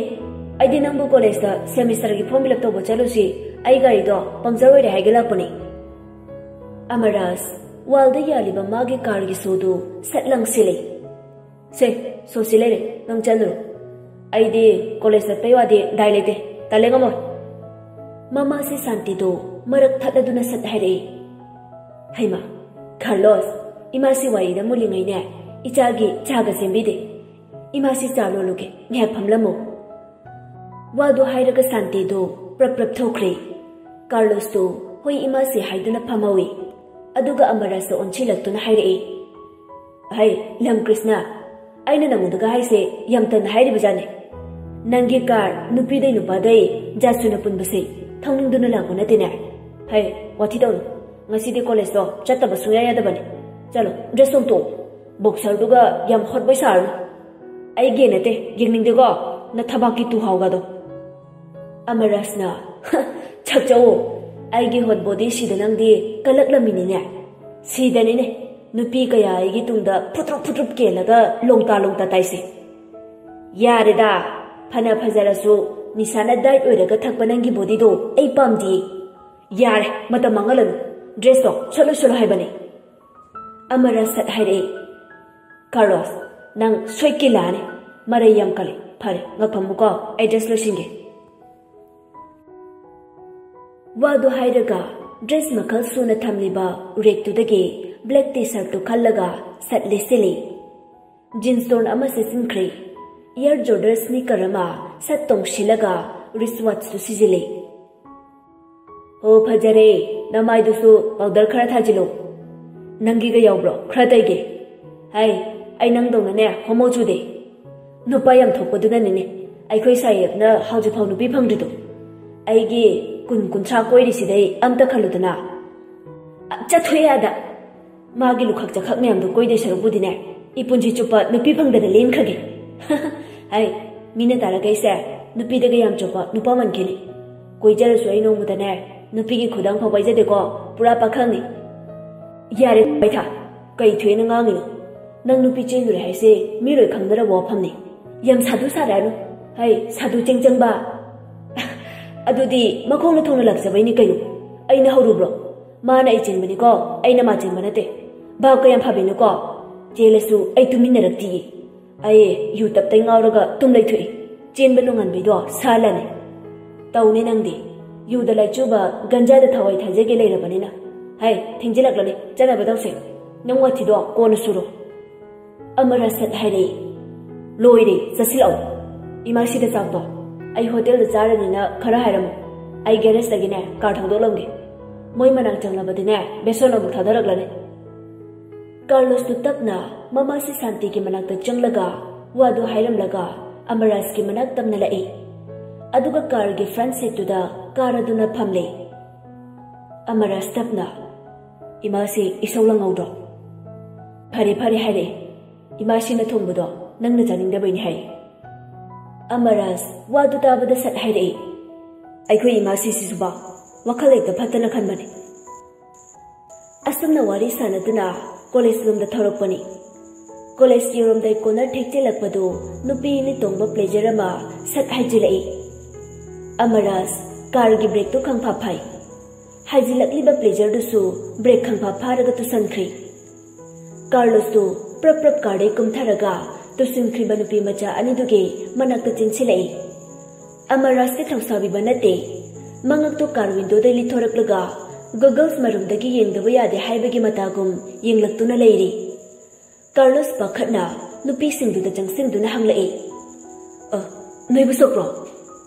ꯑꯩꯗꯤ ꯅꯪꯕꯨ ꯀꯣꯂꯦꯖꯇ ꯁꯦꯃꯤꯁꯇꯔꯒꯤ ꯐꯣꯔꯝ ꯐꯤꯜ ꯑꯞ ꯇꯧꯕ ꯆꯠꯂꯨꯁꯤ, ꯑꯩ ꯒꯥꯔꯤꯗꯣ ꯄꯝꯆꯔ ꯑꯣꯏꯔꯦ ꯍꯥꯏꯒꯦ ꯂꯥꯛꯄꯅꯤ꯫" ꯑꯃꯔꯥꯖ ꯋꯥꯜꯗ ꯌꯥꯜꯂꯤꯕ ꯃꯥꯒꯤ ꯀꯥꯔꯒꯤ ꯁꯣꯗꯨ ꯁꯠ ꯂꯪꯁꯤꯜꯂꯤ꯫ "ꯁꯦ, ꯁꯣꯁꯤ ꯂꯩꯔꯦ, ꯅꯪ ꯆꯠꯂꯨꯔꯣ꯫ ꯑꯩꯗꯤ ꯀꯣꯂꯦꯖ ꯆꯠꯄꯩ ꯋꯥꯗꯤ ꯗꯥꯏ ꯂꯩꯇꯦ, ꯇꯜꯂꯦ, ꯉꯝꯃꯣꯏ꯫" ꯃꯃꯥꯁꯦ ꯁꯥꯟꯇꯤꯗꯣ ꯃꯔꯛ ꯊꯠꯂꯗꯨꯅ ꯁꯠ ꯍꯥꯏꯔꯛꯏ, "ꯍꯩꯃꯥ, ꯀꯥꯔꯂꯣꯁ, ꯏꯃꯥꯁꯤ ꯋꯥꯔꯤꯗ ꯃꯨꯜꯂꯤꯉꯩꯅꯦ, ꯏꯆꯥꯒꯤ ꯆꯥꯒ ꯁꯦꯝꯕꯤꯗꯦ꯫ ꯏꯃꯥꯁꯤ ꯆꯥ ꯂꯣꯜꯂꯨꯒꯦ, ꯉꯥꯏꯍꯥꯛ ꯐꯝꯂꯝꯃꯨ꯫" ꯋꯥꯗꯨ ꯍꯥꯏꯔꯒ ꯁꯥꯟꯇꯤꯗꯨ ꯄ꯭ꯔꯞ ꯄ꯭ꯔꯞ ꯊꯣꯛꯈ꯭ꯔꯦ꯫ ꯀꯥꯔꯂꯣꯁꯇꯨ ꯍꯣꯏ ꯏꯃꯥꯁꯤ ꯍꯥꯏꯗꯨꯅ ꯐꯝꯍꯧꯏ꯫ ꯑꯗꯨꯒ ꯑꯃꯔꯥꯁꯇ ꯑꯣꯟꯁꯤꯜꯂꯛꯇꯨꯅ ꯍꯥꯏꯔꯛꯏ, "ꯍꯩ, ꯂꯝ ꯀ꯭ꯔꯤꯁꯅ, ꯑꯩꯅ ꯅꯉꯣꯟꯗꯒ ꯍꯥꯏꯁꯦ ꯌꯥꯝ ꯇꯟꯅ ꯍꯥꯏꯔꯤꯕꯖꯥꯠꯅꯤ꯫ ꯅꯪꯒꯤ ꯀꯥꯔ ꯅꯨꯄꯤꯗꯩ ꯅꯨꯄꯥꯗꯩ ꯖꯥꯠ ꯁꯨꯅ ꯄꯨꯟꯕꯁꯦ ꯊꯧꯅꯤꯡꯗꯨꯅ ꯂꯥꯛꯄ ꯅꯠꯇꯦꯅꯦ꯫ ꯍꯩ, ꯋꯥꯊꯤ ꯇꯧꯅꯨ꯫ ꯉꯁꯤꯗꯤ ꯀꯣꯂꯦꯖꯇꯣ ꯆꯠꯇꯕ ꯁꯨꯡꯌꯥ ꯌꯥꯗꯕꯅꯤ꯫ ꯆꯠꯂꯣ, ꯗ꯭ꯔꯦꯁ ꯍꯣꯡꯇꯣꯛꯑꯣ꯫ ꯕꯣꯛꯁꯔꯗꯨꯒ ꯌꯥꯝ ꯍꯣꯠ ꯕꯣꯏ ꯁꯥꯔꯅꯨ꯫ ꯑꯩꯒꯤ ꯅꯠꯇꯦ, ꯌꯦꯡꯅꯤꯡꯗꯦꯀꯣ ꯅꯊꯕꯥꯛꯀꯤ ꯇꯨꯍꯥꯎꯒꯗꯣ꯫" ꯑꯃꯔꯥꯁꯅ, "ꯁꯛꯆꯧꯑꯣ, ꯑꯩꯒꯤ ꯍꯣꯠ ꯕꯣꯗꯤ ꯁꯤꯗ ꯅꯪꯗꯤ ꯀꯜꯂꯛꯂꯝꯃꯤꯅꯤꯅꯦ꯫ ꯁꯤꯗꯅꯤꯅꯦ ꯅꯨꯄꯤ ꯀꯌꯥ ꯑꯩꯒꯤ ꯇꯨꯡꯗ ꯐꯨꯠꯇ꯭ꯔꯨꯞ ꯐꯨꯠꯇ꯭ꯔꯨꯞ ꯀꯦꯜꯂꯒ ꯂꯣꯡꯇꯥ ꯂꯣꯡꯇꯥ ꯇꯥꯏꯁꯦ꯫ ꯌꯥꯔꯦꯗ, ꯐꯅ ꯐꯖꯔꯁꯨ ꯅꯤꯁꯥꯅ ꯗꯥꯏꯠ ꯑꯣꯏꯔꯒ ꯊꯛꯄ ꯅꯪꯒꯤ ꯕꯣꯗꯤꯗꯣ ꯑꯩ ꯄꯥꯝꯗꯦ꯫ ꯌꯥꯔꯦ, ꯃꯇꯝ ꯃꯥꯡꯍꯜꯂꯅꯨ꯫ ꯗ꯭ꯔꯦꯁꯇꯣ ꯁꯣꯠꯂꯨ ꯁꯣꯠꯂꯨ ꯍꯥꯏꯕꯅꯦ꯫" ꯑꯃꯔꯥꯁ ꯁꯠ ꯍꯥꯏꯔꯛꯏ, "ꯀꯥꯔꯂꯣꯁ, ꯅꯪ ꯁꯣꯏꯀꯤ ꯂꯥꯛꯑꯅꯤ꯫ ꯃꯔꯩ ꯌꯥꯝ ꯀꯜꯂꯤ꯫ ꯐꯔꯦ, ꯉꯛꯐꯝꯃꯨꯀꯣ, ꯑꯩ ꯗ꯭ꯔꯦꯁ ꯂꯣꯏꯁꯤꯟꯒꯦ꯫" ꯋꯥꯗꯨ ꯍꯥꯏꯔꯒ ꯗ꯭ꯔꯦꯁ ꯃꯈꯜ ꯁꯨꯅ ꯊꯝꯂꯤꯕ ꯔꯦꯛꯇꯨꯗꯒꯤ ꯕ꯭ꯂꯦꯛ ꯇꯤ ꯁꯥꯔꯠꯇꯨ ꯈꯜꯂꯒ ꯁꯠ ꯂꯤꯠꯁꯤꯜꯂꯤ꯫ ꯖꯤꯟꯁ ꯇꯣꯔꯟ ꯑꯃ ꯁꯦꯠꯆꯤꯟꯈ꯭ꯔꯦ꯫ ꯏꯌꯔ ꯖꯣꯔꯗꯟ ꯁ꯭ꯅꯤꯀꯔ ꯑꯃ ꯁꯠ ꯇꯣꯡꯁꯤꯜꯂꯒ ꯔꯤꯁ ꯋꯥꯠꯆꯇꯨ ꯁꯤꯖꯤꯜꯂꯤ꯫ "ꯍꯣ, ꯐꯖꯔꯦ꯫ ꯅꯃꯥꯏꯗꯨꯁꯨ ꯄꯥꯎꯗꯔ ꯈꯔ ꯊꯥꯖꯤꯜꯂꯨ꯫ ꯅꯪꯒꯤꯒ ꯌꯥꯎꯕ꯭ꯔꯣ? ꯈꯔ ꯇꯩꯒꯦ꯫" "ꯍꯥꯏ, ꯑꯩ ꯅꯪꯗꯧꯅꯅꯦ ꯍꯣꯃꯣ ꯆꯨꯗꯦ꯫ ꯅꯨꯄꯥ ꯌꯥꯝ ꯊꯣꯛꯄꯗꯨꯅꯅꯤꯅꯦ ꯑꯩꯈꯣꯏ ꯁꯥꯏꯌꯦꯞꯅ ꯍꯧꯖꯤꯛꯐꯥꯎ ꯅꯨꯄꯤ ꯐꯪꯗ꯭ꯔꯤꯗꯣ꯫ ꯑꯩꯒꯤ ꯀꯨꯟ ꯀꯨꯟꯊ꯭ꯔꯥ ꯀꯣꯏꯔꯤꯁꯤꯗꯩ ꯑꯝꯇ ꯈꯜꯂꯨꯗꯅ꯫" "ꯑ, ꯆꯠꯊꯣꯛꯑꯦ ꯑꯥꯗ꯫ ꯃꯥꯒꯤ ꯂꯨꯈꯛ ꯆꯈꯛ ꯃꯌꯥꯝꯗꯣ ꯀꯣꯏꯗꯣꯏ ꯁꯔꯨꯛꯄꯨꯗꯤꯅꯦ, ꯏꯄꯨꯟꯁꯤ ꯆꯨꯞꯄ ꯅꯨꯄꯤ ꯐꯪꯗꯅ ꯂꯦꯟꯈ꯭ꯔꯒꯦ꯫" "ꯍꯥꯏ, ꯃꯤꯅ ꯇꯥꯔꯒ ꯑꯩꯁꯦ ꯅꯨꯄꯤꯗꯒ ꯌꯥꯝ ꯆꯣꯞꯄ ꯅꯨꯄꯥ ꯃꯥꯟꯈꯤꯅꯤ꯫ ꯀꯣꯏꯖꯔꯁꯨ ꯑꯩ ꯅꯣꯡꯃꯗꯅꯦ ꯅꯨꯄꯤꯒꯤ ꯈꯨꯗꯥꯡ ꯐꯥꯎ ꯄꯥꯏꯖꯗꯦꯀꯣ, ꯄꯨꯔꯥ ꯄꯥꯈꯪꯅꯤ꯫" "ꯌꯥꯔꯦ ꯄꯩꯊꯥ, ꯀꯩ ꯊꯣꯏꯅ ꯉꯥꯡꯉꯤꯅꯣ? ꯅꯪ ꯅꯨꯄꯤ ꯆꯦꯜꯂꯨꯔꯦ ꯍꯥꯏꯁꯦ ꯃꯤ ꯂꯣꯏ ꯈꯪꯅꯔꯕ ꯋꯥꯐꯝꯅꯤ꯫ ꯌꯥꯝ ꯁꯥꯗꯨ ꯁꯥꯔꯛꯑꯅꯨ꯫ ꯍꯩ, ꯁꯥꯗꯨ ꯆꯦꯡ ꯆꯪꯕ꯫ ꯑꯗꯨꯗꯤ ꯃꯈꯣꯡꯅ ꯊꯣꯡꯅ ꯂꯥꯛꯆꯕꯩꯅꯤ ꯀꯩꯅꯣ꯫ ꯑꯩꯅ ꯍꯧꯔꯨꯕ꯭ꯔꯣ? ꯃꯥꯅ ꯑꯩ ꯆꯦꯟꯕꯅꯤꯀꯣ, ꯑꯩꯅ ꯃꯥ ꯆꯦꯟꯕ ꯅꯠꯇꯦ꯫ ꯚꯥꯞ ꯀꯌꯥꯝ ꯐꯕꯤꯅꯨꯀꯣ꯫ ꯆꯦꯜꯂꯁꯨ ꯑꯩ ꯇꯨꯃꯤꯟꯅꯔꯛꯇꯤꯌꯦ꯫ ꯑꯩ ꯌꯨ ꯇꯞꯇꯩ ꯉꯥꯎꯔꯒ ꯇꯨꯝ ꯂꯩꯊꯣꯛꯏ꯫ ꯆꯦꯟꯕ ꯅꯣꯡꯉꯥꯟꯕꯩꯗꯣ ꯁꯥ ꯂꯥꯟꯅꯤ꯫ ꯇꯧꯅꯤ ꯅꯪꯗꯤ꯫ ꯌꯨꯗ ꯂꯥꯏꯆꯨꯕ, ꯒꯟꯖꯥꯗ ꯊꯋꯥꯏ ꯊꯥꯖꯒꯦ ꯂꯩꯔꯕꯅꯤꯅ꯫ ꯍꯩ, ꯊꯦꯡꯖꯤꯜꯂꯛꯂꯅꯤ, ꯆꯠꯅꯕ ꯇꯧꯁꯦ꯫ ꯅꯪ ꯋꯥꯊꯤꯗꯣ ꯀꯣꯟꯅ ꯁꯨꯔꯣ꯫" ꯑꯃꯔꯥꯁ ꯁꯠ ꯍꯥꯏꯔꯛꯏ, "ꯂꯣꯏꯔꯦ, ꯆꯠꯁꯤꯜꯂꯛꯑꯣ꯫ ꯏꯃꯥ ꯁꯤꯗ ꯆꯥꯛꯇꯣ꯫ "ꯑꯩ ꯍꯣꯇꯦꯜꯗ ꯆꯥꯔꯅꯤꯅ ꯈꯔ ꯍꯥꯏꯔꯝꯃꯨ꯫ ꯑꯩ ꯒꯦꯔꯦꯖꯇꯒꯤꯅꯦ ꯀꯥꯔ ꯊꯧꯗꯣꯛꯂꯝꯒꯦ꯫ ꯃꯣꯏ ꯃꯅꯥꯛ ꯆꯪꯂꯕꯗꯤꯅꯦ ꯕꯦꯁꯣꯟ ꯑꯃꯨꯛ ꯊꯥꯗꯔꯛꯂꯅꯤ꯫" ꯀꯥꯔꯂꯣꯁꯇꯨ ꯇꯞꯅ ꯃꯃꯥꯁꯤ ꯁꯥꯟꯇꯤꯒꯤ ꯃꯅꯥꯛꯇ ꯆꯪꯂꯒ ꯋꯥꯗꯨ ꯍꯥꯏꯔꯝꯂꯒ ꯑꯃꯔꯥꯖꯀꯤ ꯃꯅꯥꯛ ꯇꯝꯅ ꯂꯥꯛꯏ꯫ ꯑꯗꯨꯒ ꯀꯥꯔꯒꯤ ꯐ꯭ꯔꯟꯠ ꯁꯤꯠꯇꯨꯗ ꯀꯥꯔ ꯑꯗꯨꯅ ꯐꯝꯂꯦ꯫ ꯑꯃꯔꯥꯖ ꯇꯞꯅ, "ꯏꯃꯥꯁꯤ ꯏꯁꯧ ꯂꯪꯍꯧꯗ꯭ꯔꯣ?" "ꯐꯔꯦ ꯐꯔꯦ ꯍꯥꯏꯔꯛꯑꯦ꯫ ꯏꯃꯥꯁꯤꯅ ꯊꯣꯡꯕꯗꯣ ꯅꯪꯅ ꯆꯥꯅꯤꯡꯗꯕꯩꯅꯤ ꯍꯥꯏ꯫" ꯑꯃꯔꯥꯖ ꯋꯥꯗꯨ ꯇꯥꯕꯗ ꯁꯠ ꯍꯥꯏꯔꯛꯏ, "ꯑꯩꯈꯣꯏ ꯏꯃꯥꯁꯤꯁꯤꯁꯨꯕ ꯋꯥꯈꯜ ꯍꯦꯛꯇ ꯐꯠꯇꯅ ꯈꯟꯕꯅꯤ꯫" ꯑꯁꯨꯝꯅ ꯋꯥꯔꯤ ꯁꯥꯟꯅꯗꯨꯅ ꯀꯣꯂꯦꯖ ꯂꯣꯝꯗ ꯊꯧꯔꯛꯄꯅꯤ꯫ ꯀꯣꯂꯦꯖ ꯌꯧꯔꯝꯗꯥꯏ ꯀꯣꯅꯔ ꯊꯦꯛꯆꯤꯜꯂꯛꯄꯗꯨ ꯅꯨꯄꯤ ꯑꯅꯤ ꯇꯣꯡꯕ ꯄ꯭ꯂꯦꯖꯔ ꯑꯃ ꯁꯠ ꯍꯥꯏꯖꯤꯜꯂꯛꯏ꯫ ꯑꯃꯔꯥꯖ ꯀꯥꯔꯒꯤ ꯕ꯭ꯔꯦꯛꯇꯨ ꯈꯪꯐꯥ ꯐꯥꯏ꯫ ꯍꯥꯏꯖꯤꯜꯂꯛꯂꯤꯕ ꯄ꯭ꯂꯦꯖꯔꯗꯨꯁꯨ ꯕ꯭ꯔꯦꯛ ꯈꯪꯐꯥ ꯐꯥꯔꯒ ꯇꯨꯁꯟꯈ꯭ꯔꯤ꯫ ꯀꯥꯔꯂꯣꯁꯇꯨ ꯄ꯭ꯔꯞ ꯄ꯭ꯔꯞ ꯀꯥꯔꯗꯩ ꯀꯨꯝꯊꯔꯒ ꯇꯨꯁꯤꯟꯈ꯭ꯔꯤꯕ ꯅꯨꯄꯤ ꯃꯆꯥ ꯑꯅꯤꯗꯨꯒꯤ ꯃꯅꯥꯛꯇ ꯆꯦꯟꯁꯤꯜꯂꯛꯏ꯫ ꯑꯃꯔꯥꯖꯇꯤ ꯊꯧꯁꯥꯕꯤꯕ ꯅꯠꯇꯦ꯫ ꯃꯉꯛꯇꯨ ꯀꯥꯔ ꯋꯤꯟꯗꯣꯗꯩ ꯂꯤꯊꯣꯔꯛꯂꯒ ꯒꯒꯜꯁ ꯃꯔꯨꯝꯗꯒꯤ ꯌꯦꯡꯗꯕ ꯌꯥꯗꯦ ꯍꯥꯏꯕꯒꯤ ꯃꯇꯥꯒꯨꯝ ꯌꯦꯡꯂꯛꯇꯨꯅ ꯂꯩꯔꯤ꯫ ꯀꯥꯔꯂꯣꯁ ꯄꯥꯈꯠꯅ ꯅꯨꯄꯤꯁꯤꯡꯗꯨꯗ ꯆꯪꯁꯤꯟꯗꯨꯅ ꯍꯪꯂꯛꯏ, "ꯑ, ꯅꯣꯏꯕꯨ ꯁꯣꯛꯄ꯭ꯔꯣ?"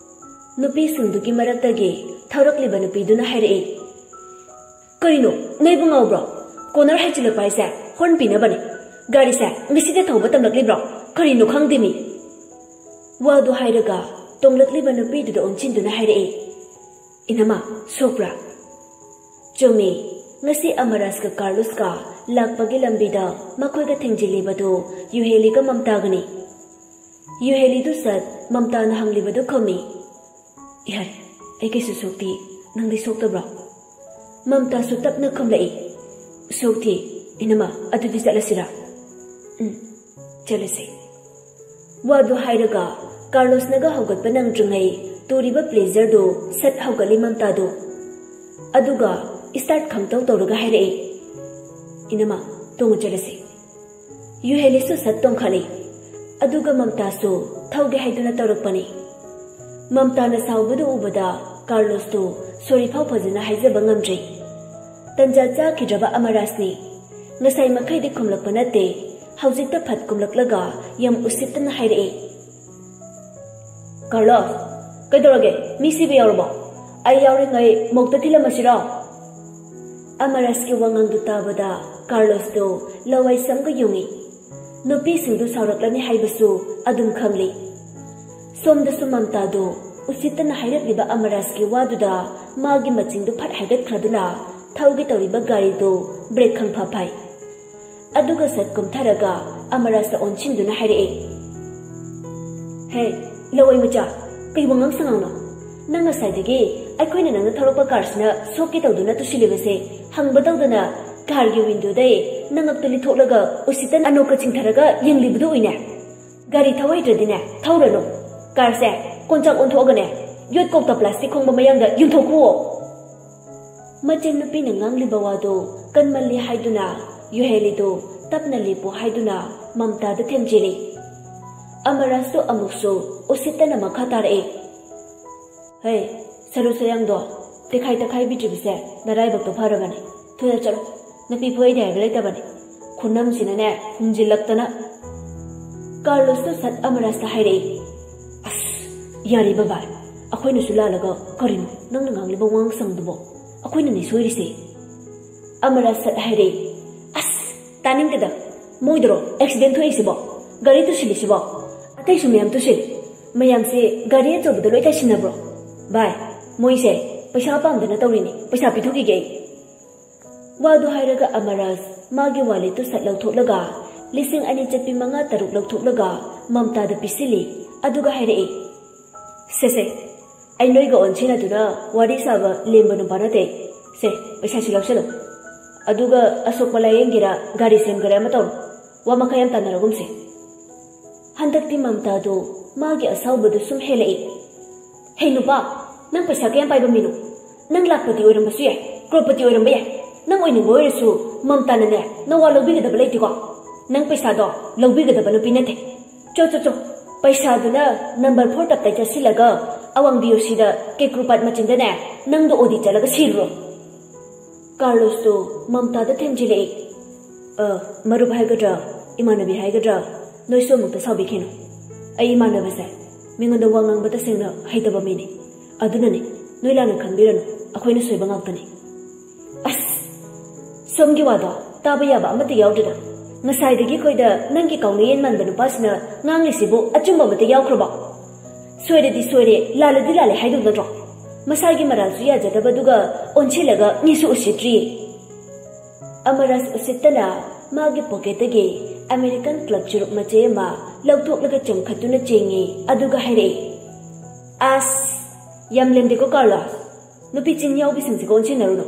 ꯅꯨꯄꯤꯁꯤꯡꯗꯨꯒꯤ ꯃꯔꯛꯇꯒꯤ ꯊꯧꯔꯛꯂꯤꯕ ꯅꯨꯄꯤꯗꯨꯅ ꯍꯥꯏꯔꯛꯏ, "ꯀꯔꯤꯅꯣ, ꯅꯣꯏꯕꯨ ꯉꯥꯎꯕ꯭ꯔꯣ? ꯀꯣꯅꯔ ꯍꯥꯏꯖꯤꯜꯂꯛꯄ ꯍꯥꯏꯁꯦ ꯍꯣꯔꯟ ꯄꯤꯅꯕꯅꯦ꯫ ꯒꯥꯔꯤꯁꯦ ꯉꯁꯤꯗ ꯊꯧꯕ ꯇꯝꯂꯛꯂꯤꯕ꯭ꯔꯣ? ꯀꯔꯤꯅꯣ ꯈꯪꯗꯦꯃꯤ꯫" ꯋꯥꯗꯨ ꯍꯥꯏꯔꯒ ꯇꯣꯡꯂꯛꯂꯤꯕ ꯅꯨꯄꯤꯗꯨꯗ ꯑꯣꯟꯁꯤꯟꯗꯨꯅ ꯍꯥꯏꯔꯛꯏ, "ꯏꯅꯝꯃ, ꯁꯣꯛꯄ꯭ꯔꯥ?" ꯆꯨꯝꯃꯤ, ꯉꯁꯤ ꯑꯃꯔꯥꯖꯀ ꯀꯥꯔꯂꯣꯁꯀ ꯂꯥꯛꯄꯒꯤ ꯂꯝꯕꯤꯗ ꯃꯈꯣꯏꯒ ꯊꯦꯡꯖꯤꯜꯂꯤꯕꯗꯨ ꯌꯨꯍꯦꯂꯤꯒ ꯃꯝꯇꯥꯒꯅꯤ꯫ ꯌꯨꯍꯦꯂꯤꯗꯨ ꯁꯠ ꯃꯝꯇꯥꯅ ꯍꯪꯂꯤꯕꯗꯨ ꯈꯨꯝꯃꯤ꯫ "ꯏꯍꯥꯏ, ꯑꯩ ꯀꯩꯁꯨ ꯁꯣꯛꯇꯦ, ꯅꯪꯗꯤ ꯁꯣꯛꯇꯕ꯭ꯔꯣ?" ꯃꯝꯇꯥꯁꯨ ꯇꯞꯅ ꯈꯨꯝꯂꯛꯏ, "ꯁꯣꯛꯇꯦ꯫ ꯏꯅꯝꯃ, ꯑꯗꯨꯗꯤ ꯆꯠꯂꯁꯤꯔꯥ?" "ꯎꯝ, ꯆꯠꯂꯁꯤ꯫" ꯋꯥꯗꯨ ꯍꯥꯏꯔꯒ ꯀꯥꯔꯂꯣꯁꯅꯒ ꯍꯧꯒꯠꯄ ꯅꯪꯗ꯭ꯔꯤꯉꯩ ꯇꯨꯔꯤꯕ ꯄ꯭ꯂꯦꯖꯔꯗꯨ ꯁꯠ ꯍꯧꯒꯠꯂꯤ ꯃꯝꯇꯥꯗꯨ꯫ ꯑꯗꯨꯒ ꯁ꯭ꯇꯥꯔꯠ ꯈꯪꯇꯧ ꯇꯧꯔꯒ ꯍꯥꯏꯔꯛꯏ, "ꯏꯅꯝꯃ, ꯇꯣꯡꯉ ꯆꯠꯂꯁꯤ꯫" ꯌꯨꯍꯦꯂꯤꯁꯨ ꯁꯠ ꯇꯣꯡꯈꯠꯂꯤ꯫ ꯑꯗꯨꯒ ꯃꯝꯇꯥꯁꯨ ꯊꯧꯒꯦ ꯍꯥꯏꯗꯨꯅ ꯇꯧꯔꯛꯄꯅꯤ꯫ ꯃꯝꯇꯥꯅ ꯁꯥꯎꯕꯗꯨ ꯎꯕꯗ ꯀꯥꯔꯂꯣꯁꯇꯨ ꯁꯣꯔꯤ ꯐꯥꯎ ꯐꯖꯅ ꯍꯥꯏꯖꯕ ꯉꯝꯗ꯭ꯔꯤ꯫ ꯇꯟꯖꯥ ꯆꯥꯈꯤꯗ꯭ꯔꯕ ꯑꯃꯔꯥꯖꯅꯤ꯫ ꯉꯁꯥꯏ ꯃꯈꯩꯗꯤ ꯈꯨꯝꯂꯛꯄ ꯅꯠꯇꯦ, ꯍꯧꯖꯤꯛꯇ ꯐꯠ ꯀꯨꯝꯂꯛꯂꯒ ꯌꯥꯝ ꯎꯁꯤꯠꯇꯅ ꯍꯥꯏꯔꯛꯏ, "ꯀꯥꯔꯂꯣꯁ, ꯀꯩꯗꯧꯔꯒꯦ? ꯃꯤ ꯁꯤꯕ ꯌꯥꯎꯔꯕꯣ? ꯑꯩ ꯌꯥꯎꯔꯤꯉꯩ ꯃꯣꯛꯇ ꯊꯤꯜꯂꯝꯃꯁꯤꯔꯣ? ꯑꯃꯔꯁꯀꯤ ꯋꯥꯉꯥꯡꯗꯨ ꯇꯥꯕꯗ ꯀꯥꯔꯂꯣꯁꯇꯨ ꯂꯋꯥꯏ ꯁꯝꯒ ꯌꯨꯡꯏ꯫ ꯅꯨꯄꯤꯁꯤꯡꯗꯨ ꯁꯥꯎꯔꯛꯂꯅꯤ ꯍꯥꯏꯕꯁꯨ ꯑꯗꯨꯝ ꯈꯪꯂꯤ꯫ ꯁꯣꯝꯗꯁꯨ ꯃꯝꯇꯥꯗꯨ ꯎꯁꯤꯠꯇꯅ ꯍꯥꯏꯔꯛꯂꯤꯕ ꯑꯃꯔꯥꯖꯀꯤ ꯋꯥꯗꯨꯗ ꯃꯥꯒꯤ ꯃꯆꯤꯡꯗꯨ ꯐꯠ ꯍꯥꯏꯒꯠꯈ꯭ꯔꯗꯨꯅ ꯊꯧꯒꯦ ꯇꯧꯔꯤꯕ ꯒꯥꯔꯤꯗꯨ ꯕ꯭ꯔꯦꯛ ꯈꯪꯐ ꯐꯥꯏ꯫ ꯑꯗꯨꯒ ꯁꯠ ꯀꯨꯝꯊꯔꯒ ꯑꯃꯔꯥꯖꯇ ꯑꯣꯟꯁꯤꯟꯗꯨꯅ ꯍꯥꯏꯔꯛꯏ, "ꯍꯦ, ꯂꯋꯥꯏ ꯃꯆꯥ, ꯀꯩ ꯋꯥꯉꯥꯡ ꯁꯉꯥꯡꯅꯣ? ꯅꯪ ꯉꯁꯥꯏꯗꯒꯤ ꯑꯩꯈꯣꯏꯅ ꯅꯪꯅ ꯊꯧꯔꯛꯄ ꯀꯥꯔꯁꯤꯅ ꯁꯣꯛꯀꯦ ꯇꯧꯗꯨꯅ ꯇꯨꯁꯤꯜꯂꯤꯕꯁꯦ ꯍꯪꯕ ꯇꯧꯗꯅ ꯀꯥꯔꯒꯤ ꯋꯤꯟꯗꯣꯗꯩ ꯅꯉꯛꯇꯨ ꯂꯤꯊꯣꯛꯂꯒ ꯎꯁꯤꯠꯇꯅ ꯑꯅꯣꯛꯀ ꯆꯤꯡꯊꯔꯒ ꯌꯦꯡꯂꯤꯕꯗꯨ ꯎꯏꯅꯦ꯫ ꯒꯥꯔꯤ ꯊꯧ ꯍꯩꯇ꯭ꯔꯗꯤꯅꯦ ꯊꯧꯔꯅꯨ꯫ ꯀꯥꯔꯁꯦ ꯀꯣꯟꯆꯥꯛ ꯑꯣꯟꯊꯣꯛꯑꯒꯅꯦ ꯌꯣꯠ ꯀꯣꯛꯇ ꯄ꯭ꯂꯥꯁꯇꯤꯛ ꯈꯣꯡꯕ ꯃꯌꯥꯡꯗ ꯌꯨꯡꯊꯣꯛꯈꯨꯑꯣ꯫" ꯃꯆꯦꯝ ꯅꯨꯄꯤꯅ ꯉꯥꯡꯂꯤꯕ ꯋꯥꯗꯨ ꯀꯟꯃꯜꯂꯤ ꯍꯥꯏꯗꯨꯅ ꯌꯨꯍꯦꯂꯤꯗꯨ ꯇꯞꯅ ꯂꯦꯞꯄꯨ ꯍꯥꯏꯗꯨꯅ ꯃꯝꯇꯥꯗ ꯊꯦꯝꯖꯤꯜꯂꯤ꯫ ꯑꯃꯔꯥꯖꯇꯨ ꯑꯃꯨꯛꯁꯨ ꯎꯁꯤꯠꯇꯅ ꯃꯈꯥ ꯇꯥꯔꯛꯏ, "ꯍꯦ, ꯁꯔꯨ ꯁꯌꯥꯡꯗꯣ ꯇꯦꯈꯥꯏ ꯇꯦꯈꯥꯏꯕꯤꯗ꯭ꯔꯤꯕꯁꯦ ꯅꯔꯥꯏꯕꯛꯇꯣ ꯐꯔꯕꯅꯤ꯫ ꯊꯨꯅ ꯆꯠꯂꯣ, ꯅꯨꯄꯤ ꯐꯨꯍꯩꯗꯦ ꯍꯥꯏꯕ ꯂꯩꯇꯕꯅꯤ꯫ ꯈꯨꯅꯝꯁꯤꯅꯅꯦ ꯍꯨꯝꯖꯤꯜꯂꯛꯇꯅ꯫" ꯀꯥꯔꯂꯣꯁꯇꯨ ꯁꯠ ꯑꯃꯔꯥꯖꯇ ꯍꯥꯏꯔꯛꯏ, "ꯑꯁ, ꯌꯥꯔꯦ ꯕꯕꯥ, ꯑꯩꯈꯣꯏꯅꯁꯨ ꯂꯥꯜꯂꯒ ꯀꯔꯤꯅꯣ ꯅꯪꯅ ꯉꯥꯡꯂꯤꯕ ꯋꯥꯉꯥꯡ ꯁꯉꯥꯡꯗꯨꯕꯣ? ꯑꯩꯈꯣꯏꯅꯅꯦ ꯁꯣꯏꯔꯤꯁꯦ꯫" ꯑꯃꯔꯥꯖ ꯁꯠ ꯍꯥꯏꯔꯛꯏ, "ꯑꯁ, ꯇꯥꯅꯤꯡꯗꯦꯗ, ꯃꯣꯏꯗꯔꯣ ꯑꯦꯛꯁꯤꯗꯦꯟ ꯊꯣꯛꯏꯁꯤꯕꯣ? ꯒꯥꯔꯤ ꯇꯨꯁꯤꯜꯂꯤꯁꯤꯕꯣ? ꯑꯇꯩꯁꯨ ꯃꯌꯥꯝ ꯇꯨꯁꯤꯜꯂꯤ꯫ ꯃꯌꯥꯝꯁꯦ ꯒꯥꯔꯤ ꯑꯆꯧꯕꯗ ꯂꯣꯏ ꯇꯥꯏꯁꯤꯟꯅꯕ꯭ꯔꯣ? ꯚꯥꯏ, ꯃꯣꯏꯁꯦ ꯄꯩꯁꯥ ꯄꯥꯝꯗꯅ ꯇꯧꯔꯤꯅꯤ, ꯄꯩꯁꯥ ꯄꯤꯊꯣꯛꯈꯤꯒꯦ ꯑꯩ꯫" ꯋꯥꯗꯨ ꯍꯥꯏꯔꯒ ꯑꯃꯔꯥꯖ ꯃꯥꯒꯤ ꯋꯥꯂꯦꯠꯇꯨ ꯁꯠ ꯂꯧꯊꯣꯛꯂꯒ ꯂꯤꯁꯤꯡ ꯑꯅꯤ ꯆꯠꯄꯤ ꯃꯉꯥ ꯇꯔꯨꯛ ꯂꯧꯊꯣꯛꯂꯒ ꯃꯝꯇꯥꯗ ꯄꯤꯁꯤꯜꯂꯤ꯫ ꯑꯗꯨꯒ ꯍꯥꯏꯔꯛꯏ, "ꯁꯦ ꯁꯦ, ꯑꯩ ꯅꯣꯏꯒ ꯑꯣꯟꯁꯤꯟꯅꯗꯨꯅ ꯋꯥꯔꯤ ꯁꯥꯕ ꯂꯦꯝꯕ ꯅꯨꯄꯥ ꯅꯠꯇꯦ꯫ ꯁꯦ, ꯄꯩꯁꯥꯁꯤ ꯂꯧꯁꯤꯜꯂꯨ꯫ ꯑꯗꯨꯒ ꯑꯁꯣꯛꯄ ꯂꯥꯌꯦꯡꯒꯦꯔꯥ, ꯒꯥꯔꯤ ꯁꯦꯝꯒꯦꯔꯥ ꯑꯃ ꯇꯧꯔꯣ꯫ ꯋꯥ ꯃꯈꯥ ꯌꯥꯝ ꯇꯥꯟꯅꯔꯒꯨꯝꯁꯦ꯫" ꯍꯟꯗꯛꯇꯤ ꯃꯝꯇꯥꯗꯨ ꯃꯥꯒꯤ ꯑꯁꯥꯎꯕꯗꯨ ꯁꯨꯝ ꯍꯦꯜꯂꯛꯏ꯫ "ꯍꯦ ꯅꯨꯄꯥ, ꯅꯪ ꯄꯩꯁꯥ ꯀꯌꯥꯝ ꯄꯥꯏꯕ ꯃꯤꯅꯣ? ꯅꯪ ꯂꯥꯛꯄꯇꯤ ꯑꯣꯏꯔꯝꯕꯁꯨ ꯌꯥꯏ, ꯀ꯭ꯔꯣꯔꯄꯇꯤ ꯑꯣꯏꯔꯝꯕ ꯌꯥꯏ꯫ ꯅꯪ ꯑꯣꯏꯅꯤꯡꯕ ꯑꯣꯏꯔꯁꯨ ꯃꯝꯇꯥꯅꯅꯦ ꯅꯋꯥ ꯂꯧꯕꯤꯒꯗꯕ ꯂꯩꯇꯦꯀꯣ꯫ ꯅꯪ ꯄꯩꯁꯥꯗꯣ ꯂꯧꯕꯤꯒꯗꯕ ꯅꯨꯄꯤ ꯅꯠꯇꯦ꯫ ꯆꯣ, ꯆꯣ, ꯆꯣ꯫ ꯄꯩꯁꯥꯗꯨꯅ ꯅꯝꯕꯔ ꯐꯣꯔ ꯇꯞꯇꯩ ꯆꯠꯁꯤꯜꯂꯒ ꯑꯋꯥꯡ ꯕꯤ ꯑꯣ ꯁꯤꯗ ꯀꯦꯀ꯭ꯔꯨꯄꯥꯠ ꯃꯆꯤꯟꯗꯅꯦ ꯅꯪꯗꯣ ꯑꯣꯗꯤ ꯆꯠꯂꯒ ꯁꯤꯔꯨꯔꯣ꯫" ꯀꯥꯔꯂꯣꯁꯇꯨ ꯃꯝꯇꯥꯗ ꯊꯦꯝꯖꯤꯜꯂꯛꯏ꯫ "ꯑ, ꯃꯔꯨꯞ ꯍꯥꯏꯒꯗ꯭ꯔꯥ, ꯏꯃꯥꯟꯅꯕꯤ ꯍꯥꯏꯒꯗ꯭ꯔꯥ, ꯅꯣꯏꯁꯨ ꯑꯃꯨꯛꯇ ꯁꯥꯎꯕꯤꯈꯤꯅꯨ꯫ ꯑꯩ ꯏꯃꯥꯟꯅꯕꯁꯦ ꯃꯤꯉꯣꯟꯗ ꯋꯥ ꯉꯥꯡꯕ ꯇꯁꯦꯡꯅ ꯍꯩꯇꯕ ꯃꯤꯅꯤ꯫ ꯑꯗꯨꯅꯅꯤ, ꯅꯣꯏ ꯂꯥꯟꯅ ꯈꯟꯕꯤꯔꯅꯨ, ꯑꯩꯈꯣꯏꯅ ꯁꯣꯏꯕ ꯉꯥꯛꯇꯅꯤ꯫ ꯑꯁ, ꯁꯣꯝꯒꯤ ꯋꯥꯗꯣ ꯇꯥꯕ ꯌꯥꯕ ꯑꯃꯠꯇ ꯌꯥꯎꯗ꯭ꯔꯤꯗ꯫ ꯉꯁꯥꯏꯗꯒꯤ ꯑꯩꯈꯣꯏꯗ ꯅꯪꯒꯤ ꯀꯥꯎꯅ ꯌꯦꯟ ꯃꯥꯟꯕ ꯅꯨꯄꯥꯁꯤꯅ ꯉꯥꯡꯂꯤꯁꯤꯕꯨ ꯑꯆꯨꯝꯕ ꯑꯃꯠꯇ ꯌꯥꯎꯈ꯭ꯔꯕꯣ? ꯁꯣꯏꯔꯗꯤ ꯁꯣꯏꯔꯦ, ꯂꯥꯜꯂꯗꯤ ꯂꯥꯜꯂꯦ ꯍꯥꯏꯗꯧ ꯅꯠꯇ꯭ꯔꯣ? ꯃꯁꯥꯒꯤ ꯃꯔꯥꯜꯁꯨ ꯌꯥꯖꯗꯕꯗꯨꯒ ꯑꯣꯟꯁꯤꯜꯂꯒ ꯃꯤꯁꯨ ꯎꯁꯤꯠꯇ꯭ꯔꯤꯌꯦ꯫ ꯑꯃꯔꯥꯖ ꯎꯁꯤꯠꯇꯅ ꯃꯥꯒꯤ ꯄꯣꯀꯦꯠꯇꯒꯤ ꯑꯃꯦꯔꯤꯀꯥꯟ ꯀ꯭ꯂꯕ ꯆꯨꯔꯨꯞ ꯃꯆꯦ ꯑꯃ ꯂꯧꯊꯣꯛꯂꯒ ꯆꯦꯟꯈꯠꯇꯨꯅ ꯆꯦꯡꯉꯤ, ꯑꯗꯨꯒ ꯍꯥꯏꯔꯛꯏ, "ꯑꯁ, ꯌꯥꯝ ꯂꯦꯝꯗꯦꯀꯣ ꯀꯥꯔꯂꯣꯁ꯫ ꯅꯨꯄꯤ ꯆꯤꯡ ꯌꯥꯎꯕꯤꯁꯤꯡꯁꯤꯒ ꯑꯣꯟꯁꯤꯟꯅꯔꯨꯅꯨ꯫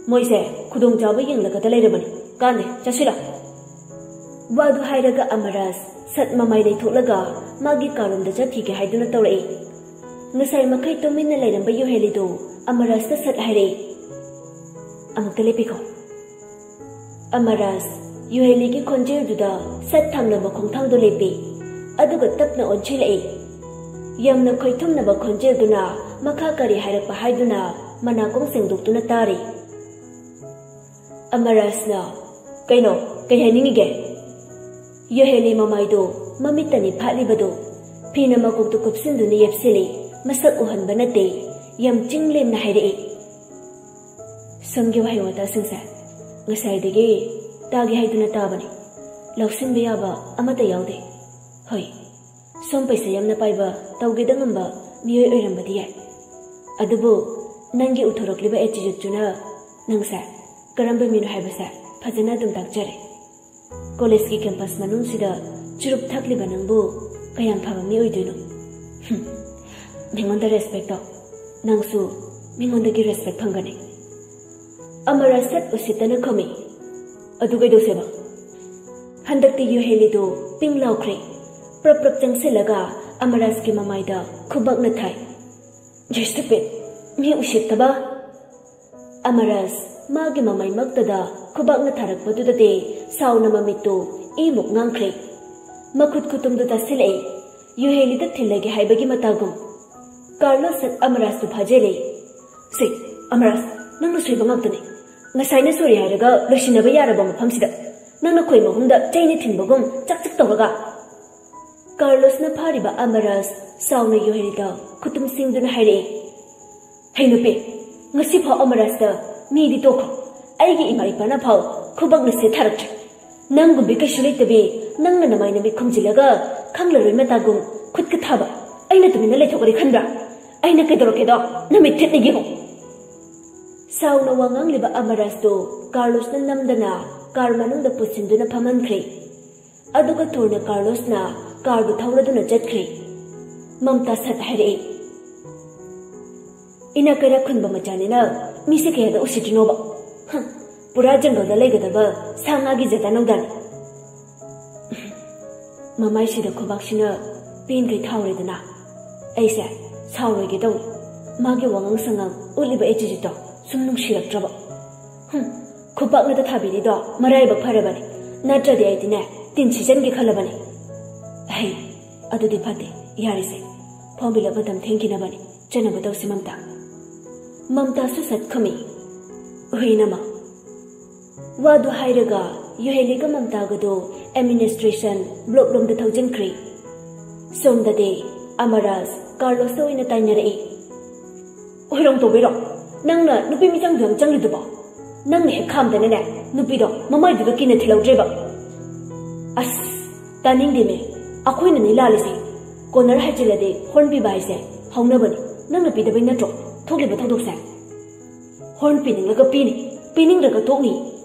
ꯃꯣꯏꯁꯦ ꯈꯨꯗꯣꯡꯆꯥꯕ ꯌꯦꯡꯂꯒꯇ ꯂꯩꯔꯕꯅꯤ꯫ ꯀꯥꯟꯗꯦ, ꯆꯠꯁꯤꯜꯂꯣ꯫" ꯋꯥꯗꯨ ꯍꯥꯏꯔꯒ ꯑꯃꯔꯥꯖ ꯁꯠ ꯃꯃꯥꯏ ꯂꯩꯊꯣꯛꯂꯒ ꯃꯥꯒꯤ ꯀꯥꯔꯣꯝꯗ ꯆꯠꯈꯤꯒꯦ ꯍꯥꯏꯗꯨꯅ ꯇꯧꯔꯛꯏ꯫ ꯉꯁꯥꯏ ꯃꯈꯩ ꯇꯨꯃꯤꯟꯅ ꯂꯩꯔꯝꯕ ꯌꯨꯍꯦꯂꯤꯗꯨ ꯑꯃꯔꯥꯖꯇ ꯁꯠ ꯍꯥꯏꯔꯛꯏ, "ꯑꯃꯨꯛꯇ ꯂꯦꯞꯄꯤꯈꯣ꯫" ꯑꯃꯔꯥꯖ ꯌꯨꯍꯦꯂꯤꯒꯤ ꯈꯣꯟꯖꯦꯜꯗꯨꯗ ꯁꯠ ꯊꯝꯂꯝꯕ ꯈꯣꯡꯊꯥꯡꯗꯣ ꯂꯦꯞꯄꯤ, ꯑꯗꯨꯒ ꯇꯞꯅ ꯑꯣꯟꯁꯤꯜꯂꯛꯏ꯫ ꯌꯥꯝꯅ ꯈꯣꯏꯊꯨꯝꯅꯕ ꯈꯣꯟꯖꯦꯜꯗꯨꯅ ꯃꯈꯥ ꯀꯔꯤ ꯍꯥꯏꯔꯛꯄ ꯍꯥꯏꯗꯨꯅ ꯃꯅꯥꯀꯣꯡ ꯁꯦꯡꯗꯣꯛꯇꯨꯅ ꯇꯥꯔꯤ꯫ ꯑꯃꯔꯥꯖꯅ, "ꯀꯩꯅꯣ? ꯀꯩ ꯍꯥꯏꯅꯤꯡꯉꯤꯒꯦ?" ꯌꯣꯍꯦꯂꯤ ꯃꯃꯥꯏꯗꯣ ꯃꯃꯤꯠꯇꯅꯤ ꯐꯥꯠꯂꯤꯕꯗꯣ꯫ ꯐꯤꯅ ꯃꯀꯣꯛꯇꯨ ꯀꯨꯞꯁꯤꯟꯗꯨꯅ ꯌꯦꯞꯁꯤꯜꯂꯤ꯫ ꯃꯁꯛ ꯎꯍꯟꯕ ꯅꯠꯇꯦ꯫ ꯌꯥꯝ ꯆꯤꯡ ꯂꯦꯝꯅ ꯍꯥꯏꯔꯛꯏ, "ꯁꯣꯝꯒꯤ ꯋꯥꯍꯩ ꯋꯥꯇꯥꯁꯤꯡꯁꯦ ꯉꯁꯥꯏꯗꯒꯤ ꯇꯥꯒꯦ ꯍꯥꯏꯗꯨꯅ ꯇꯥꯕꯅꯤ꯫ ꯂꯧꯁꯤꯟꯕ ꯌꯥꯕ ꯑꯃꯠꯇ ꯌꯥꯎꯗꯦ꯫ ꯍꯣꯏ, ꯁꯣꯝ ꯄꯩꯁꯥ ꯌꯥꯝꯅ ꯄꯥꯏꯕ, ꯇꯧꯒꯦꯗ ꯉꯝꯕ ꯃꯤꯑꯣꯏ ꯑꯣꯏꯔꯝꯕꯗꯤ ꯌꯥꯏ꯫ ꯑꯗꯨꯕꯨ ꯅꯪꯒꯤ ꯎꯊꯣꯔꯛꯂꯤꯕ attitudeꯇꯨꯅ ꯅꯪꯁꯦ ꯀꯔꯝꯕ ꯃꯤꯅꯣ ꯍꯥꯏꯕꯁꯦ ꯐꯖꯅ ꯑꯗꯨꯝ ꯇꯥꯛꯆꯔꯦ꯫ ꯀꯣꯂꯦꯖꯀꯤ campus ꯃꯅꯨꯡꯁꯤꯗ ꯆꯨꯔꯨꯞ ꯊꯛꯂꯤꯕ ꯅꯪꯕꯨ ꯀꯌꯥꯝ ꯐꯕ ꯃꯤ ꯑꯣꯏꯗꯣꯏꯅꯣ? ꯍꯨꯝ, ꯃꯤꯉꯣꯟꯗ respectꯇꯣ ꯅꯪꯁꯨ ꯃꯤꯉꯣꯟꯗꯒꯤ respect ꯐꯪꯒꯅꯤ꯫" ꯑꯃꯔꯥꯖ ꯁꯠ ꯎꯁꯤꯠꯇꯅ ꯈꯨꯝꯃꯤ, "ꯑꯗꯨ ꯀꯩꯗꯧꯁꯦꯕ?" ꯍꯟꯗꯛꯇꯤ ꯌꯨꯍꯦꯂꯤꯗꯨ ꯄꯤꯡ ꯂꯥꯎꯈ꯭ꯔꯦ꯫ ꯄ꯭ꯔꯞ ꯄ꯭ꯔꯞ ꯆꯪꯁꯤꯜꯂꯒ ꯑꯃꯔꯥꯖꯀꯤ ꯃꯃꯥꯏꯗ ꯈꯨꯕꯥꯛꯅ ꯊꯥꯏ꯫ "You stupid! ꯃꯤ ꯎꯁꯤꯠꯇꯕ!" ꯑꯃꯔꯥꯖ ꯃꯥꯒꯤ ꯃꯃꯥꯏꯃꯛꯇꯗ ꯈꯨꯕꯥꯛꯅ ꯊꯥꯔꯛꯄꯗꯨꯗꯗꯤ ꯁꯥꯎꯅ ꯃꯃꯤꯠꯇꯨ ꯏꯃꯨꯛ ꯉꯥꯡꯈ꯭ꯔꯦ꯫ ꯃꯈꯨꯠ ꯈꯨꯇꯨꯝꯗꯨ ꯇꯥꯁꯤꯜꯂꯛꯏ꯫ ꯌꯨꯍꯦꯂꯤꯗ ꯊꯤꯜꯂꯒꯦ ꯍꯥꯏꯕꯒꯤ ꯃꯇꯥꯒꯨꯝ꯫ ꯀꯥꯔꯂꯣꯁ ꯁꯠ ꯑꯃꯔꯥꯖꯇꯨ ꯐꯥꯖꯤꯜꯂꯤ꯫ "ꯁꯦ, ꯑꯃꯔꯥꯖ, ꯅꯪꯅ ꯁꯣꯏꯕ ꯉꯥꯛꯇꯅꯤ꯫ ꯉꯁꯥꯏꯅ ꯁꯣꯔꯤ ꯍꯥꯏꯔꯒ ꯂꯣꯏꯁꯤꯟꯅꯕ ꯌꯥꯔꯕ ꯃꯐꯝꯁꯤꯗ ꯅꯪꯅ ꯈꯣꯏ ꯃꯍꯨꯝꯗ ꯆꯩꯅ ꯊꯤꯟꯕꯒꯨꯝ ꯆꯛ ꯆꯛ ꯇꯧꯔꯒ꯫ ꯀꯥꯔꯂꯣꯁꯅ ꯐꯥꯔꯤꯕ ꯑꯃꯔꯥꯖ ꯁꯥꯎꯅ ꯌꯣꯍꯦꯔꯤꯗ ꯈꯨꯇꯨꯝ ꯁꯤꯡꯗꯨꯅ ꯍꯥꯏꯔꯛꯏ, "ꯍꯩ ꯅꯨꯄꯤ, ꯉꯁꯤꯐꯥꯎ ꯑꯃꯔꯥꯖꯇ ꯃꯤꯗꯤ ꯇꯣꯛꯈ꯭ꯔꯣ, ꯑꯩꯒꯤ ꯏꯃꯥ ꯏꯄꯥꯅ ꯐꯥꯎ ꯈꯨꯕꯥꯛꯅ ꯁꯦꯠꯊꯔꯛꯇ꯭ꯔꯦ꯫ ꯅꯪꯒꯨꯝꯕꯤ ꯀꯩꯁꯨ ꯂꯩꯇꯕꯤ, ꯅꯪꯅ ꯅꯃꯥꯏ ꯅꯃꯤꯠ ꯈꯨꯝꯖꯤꯜꯂꯒ ꯈꯪꯂꯔꯣꯏ ꯃꯇꯥꯒꯨꯝ ꯈꯨꯠꯀ ꯊꯥꯕ ꯑꯩꯅ ꯇꯨꯃꯤꯟꯅ ꯂꯩꯊꯣꯛꯀꯅꯤ ꯈꯟꯕ꯭ꯔꯥ? ꯑꯩꯅ ꯀꯩꯗꯧꯔꯛꯀꯦꯗꯣ ꯅꯃꯤꯠ ꯊꯤꯠꯅ ꯌꯦꯡꯉꯨ!" ꯁꯥꯎꯅ ꯋꯥ ꯉꯥꯡꯂꯤꯕ ꯑꯃꯔꯥꯖꯇꯨ ꯀꯥꯔꯂꯣꯁꯅ ꯅꯝꯗꯅ ꯀꯥꯔ ꯃꯅꯨꯡꯗ ꯄꯨꯁꯤꯟꯗꯨꯅ ꯐꯝꯍꯟꯈ꯭ꯔꯦ꯫ ꯑꯗꯨꯒ ꯊꯨꯅ ꯀꯥꯔꯂꯣꯁꯅ ꯀꯥꯔꯗꯨ ꯊꯧꯔꯗꯨꯅ ꯆꯠꯈ꯭ꯔꯦ꯫ ꯃꯝꯇꯥ ꯁꯠ ꯍꯥꯏꯔꯛꯏ, "ꯏꯅꯥꯛ ꯀꯩꯔꯥꯛ ꯈꯨꯟꯕ ꯃꯆꯥꯅꯤꯅ ꯃꯤꯁꯦ ꯀꯌꯥꯗ ꯎꯁꯤꯠꯇ꯭ꯔꯤꯅꯣꯕ? ꯍꯝ, ꯄꯨꯔꯥ ꯖꯪꯒꯜꯗ ꯂꯩꯒꯗꯕ ꯁꯥ ꯉꯥꯒꯤ ꯖꯇ ꯅꯧꯗꯥꯅꯤ꯫" ꯃꯃꯥꯏꯁꯤꯗ ꯈꯨꯕꯥꯛꯁꯤꯅ ꯄꯦꯟꯈꯩ ꯊꯥꯎꯔꯦꯗꯅ꯫ ꯑꯩꯁꯦ ꯁꯥꯎꯔꯣꯏꯒꯦ ꯇꯧꯏ꯫ ꯃꯥꯒꯤ ꯋꯥꯉꯥꯡ ꯁꯉꯥꯡ ꯎꯠꯂꯤꯕ attitudeꯇꯣ ꯁꯨꯝ ꯅꯨꯡꯁꯤꯔꯛꯇ꯭ꯔꯕ꯫ ꯍꯨꯝ, ꯈꯨꯄꯥꯛꯅꯗ ꯊꯥꯕꯤꯔꯤꯗꯣ ꯃꯔꯥꯏꯕꯛ ꯐꯔꯕꯅꯤ, ꯅꯠꯇ꯭ꯔꯗꯤ ꯑꯩꯗꯤꯅꯦ ꯇꯤꯟ ꯁꯤꯠꯆꯟꯒꯦ ꯈꯜꯂꯕꯅꯤ꯫ ꯑꯍꯩ, ꯑꯗꯨꯗꯤ ꯐꯠꯇꯦ, ꯌꯥꯔꯤꯁꯦ, ꯐꯣꯝ ꯐꯤꯜ ꯑꯞ ꯃꯇꯝ ꯊꯦꯡꯈꯤꯅꯕꯅꯤ, ꯆꯠꯅꯕ ꯇꯧꯁꯤ ꯃꯝꯇꯥ꯫ ꯃꯝꯇꯥꯁꯨ ꯁꯠ ꯈꯨꯝꯃꯤ, "ꯍꯣꯏ ꯏꯅꯝꯃ꯫" ꯋꯥꯗꯨ ꯍꯥꯏꯔꯒ ꯌꯨꯍꯦꯂꯤꯒ ꯃꯝꯇꯥꯒꯗꯨ ꯑꯦꯗꯃꯤꯅꯤꯁꯇ꯭ꯔꯦꯁꯟ ꯕ꯭ꯂꯣꯛ ꯂꯣꯝꯗ ꯊꯧꯖꯤꯟꯈ꯭ꯔꯦ꯫ ꯁꯣꯝꯗꯗꯤ ꯑꯃꯔꯥꯖ ꯀꯥꯔꯂꯣꯁꯇ ꯑꯣꯏꯅ ꯇꯥꯏꯅꯔꯛꯏ꯫ "ꯍꯣꯏꯔꯣꯡ ꯇꯧꯕꯩꯔꯣ ꯅꯪꯅ ꯅꯨꯄꯤ ꯃꯤꯆꯪꯗꯨ ꯌꯥꯝ ꯆꯪꯂꯤꯗꯨꯕꯣ? ꯅꯪꯅ ꯍꯦꯛ ꯈꯥꯝꯗꯅꯅꯦ ꯅꯨꯄꯤꯗꯣ ꯃꯃꯥꯏꯗꯨꯗ ꯀꯤꯅ ꯊꯤꯜꯍꯧꯗ꯭ꯔꯦꯕ꯫" "ꯑꯁ, ꯇꯥꯅꯤꯡꯗꯦꯅꯦ, ꯑꯩꯈꯣꯏꯅꯅꯤ ꯂꯥꯜꯂꯤꯁꯦ꯫ ꯀꯣꯅꯔ ꯍꯥꯏꯖꯤꯜꯂꯗꯤ ꯍꯣꯔꯟ ꯄꯤꯕ ꯍꯥꯏꯁꯦ ꯍꯧꯅꯕꯅꯤ꯫ ꯅꯪꯅ ꯄꯤꯗꯕꯩ ꯅꯠꯇ꯭ꯔꯣ ꯊꯣꯛꯂꯤꯕ ꯊꯧꯗꯣꯛꯁꯦ?" "ꯍꯣꯔꯟ ꯄꯤꯅꯤꯡꯂꯒ ꯄꯤꯅꯤ, ꯄꯤꯅꯤꯡꯗ꯭ꯔꯒ ꯇꯣꯛꯅꯤ꯫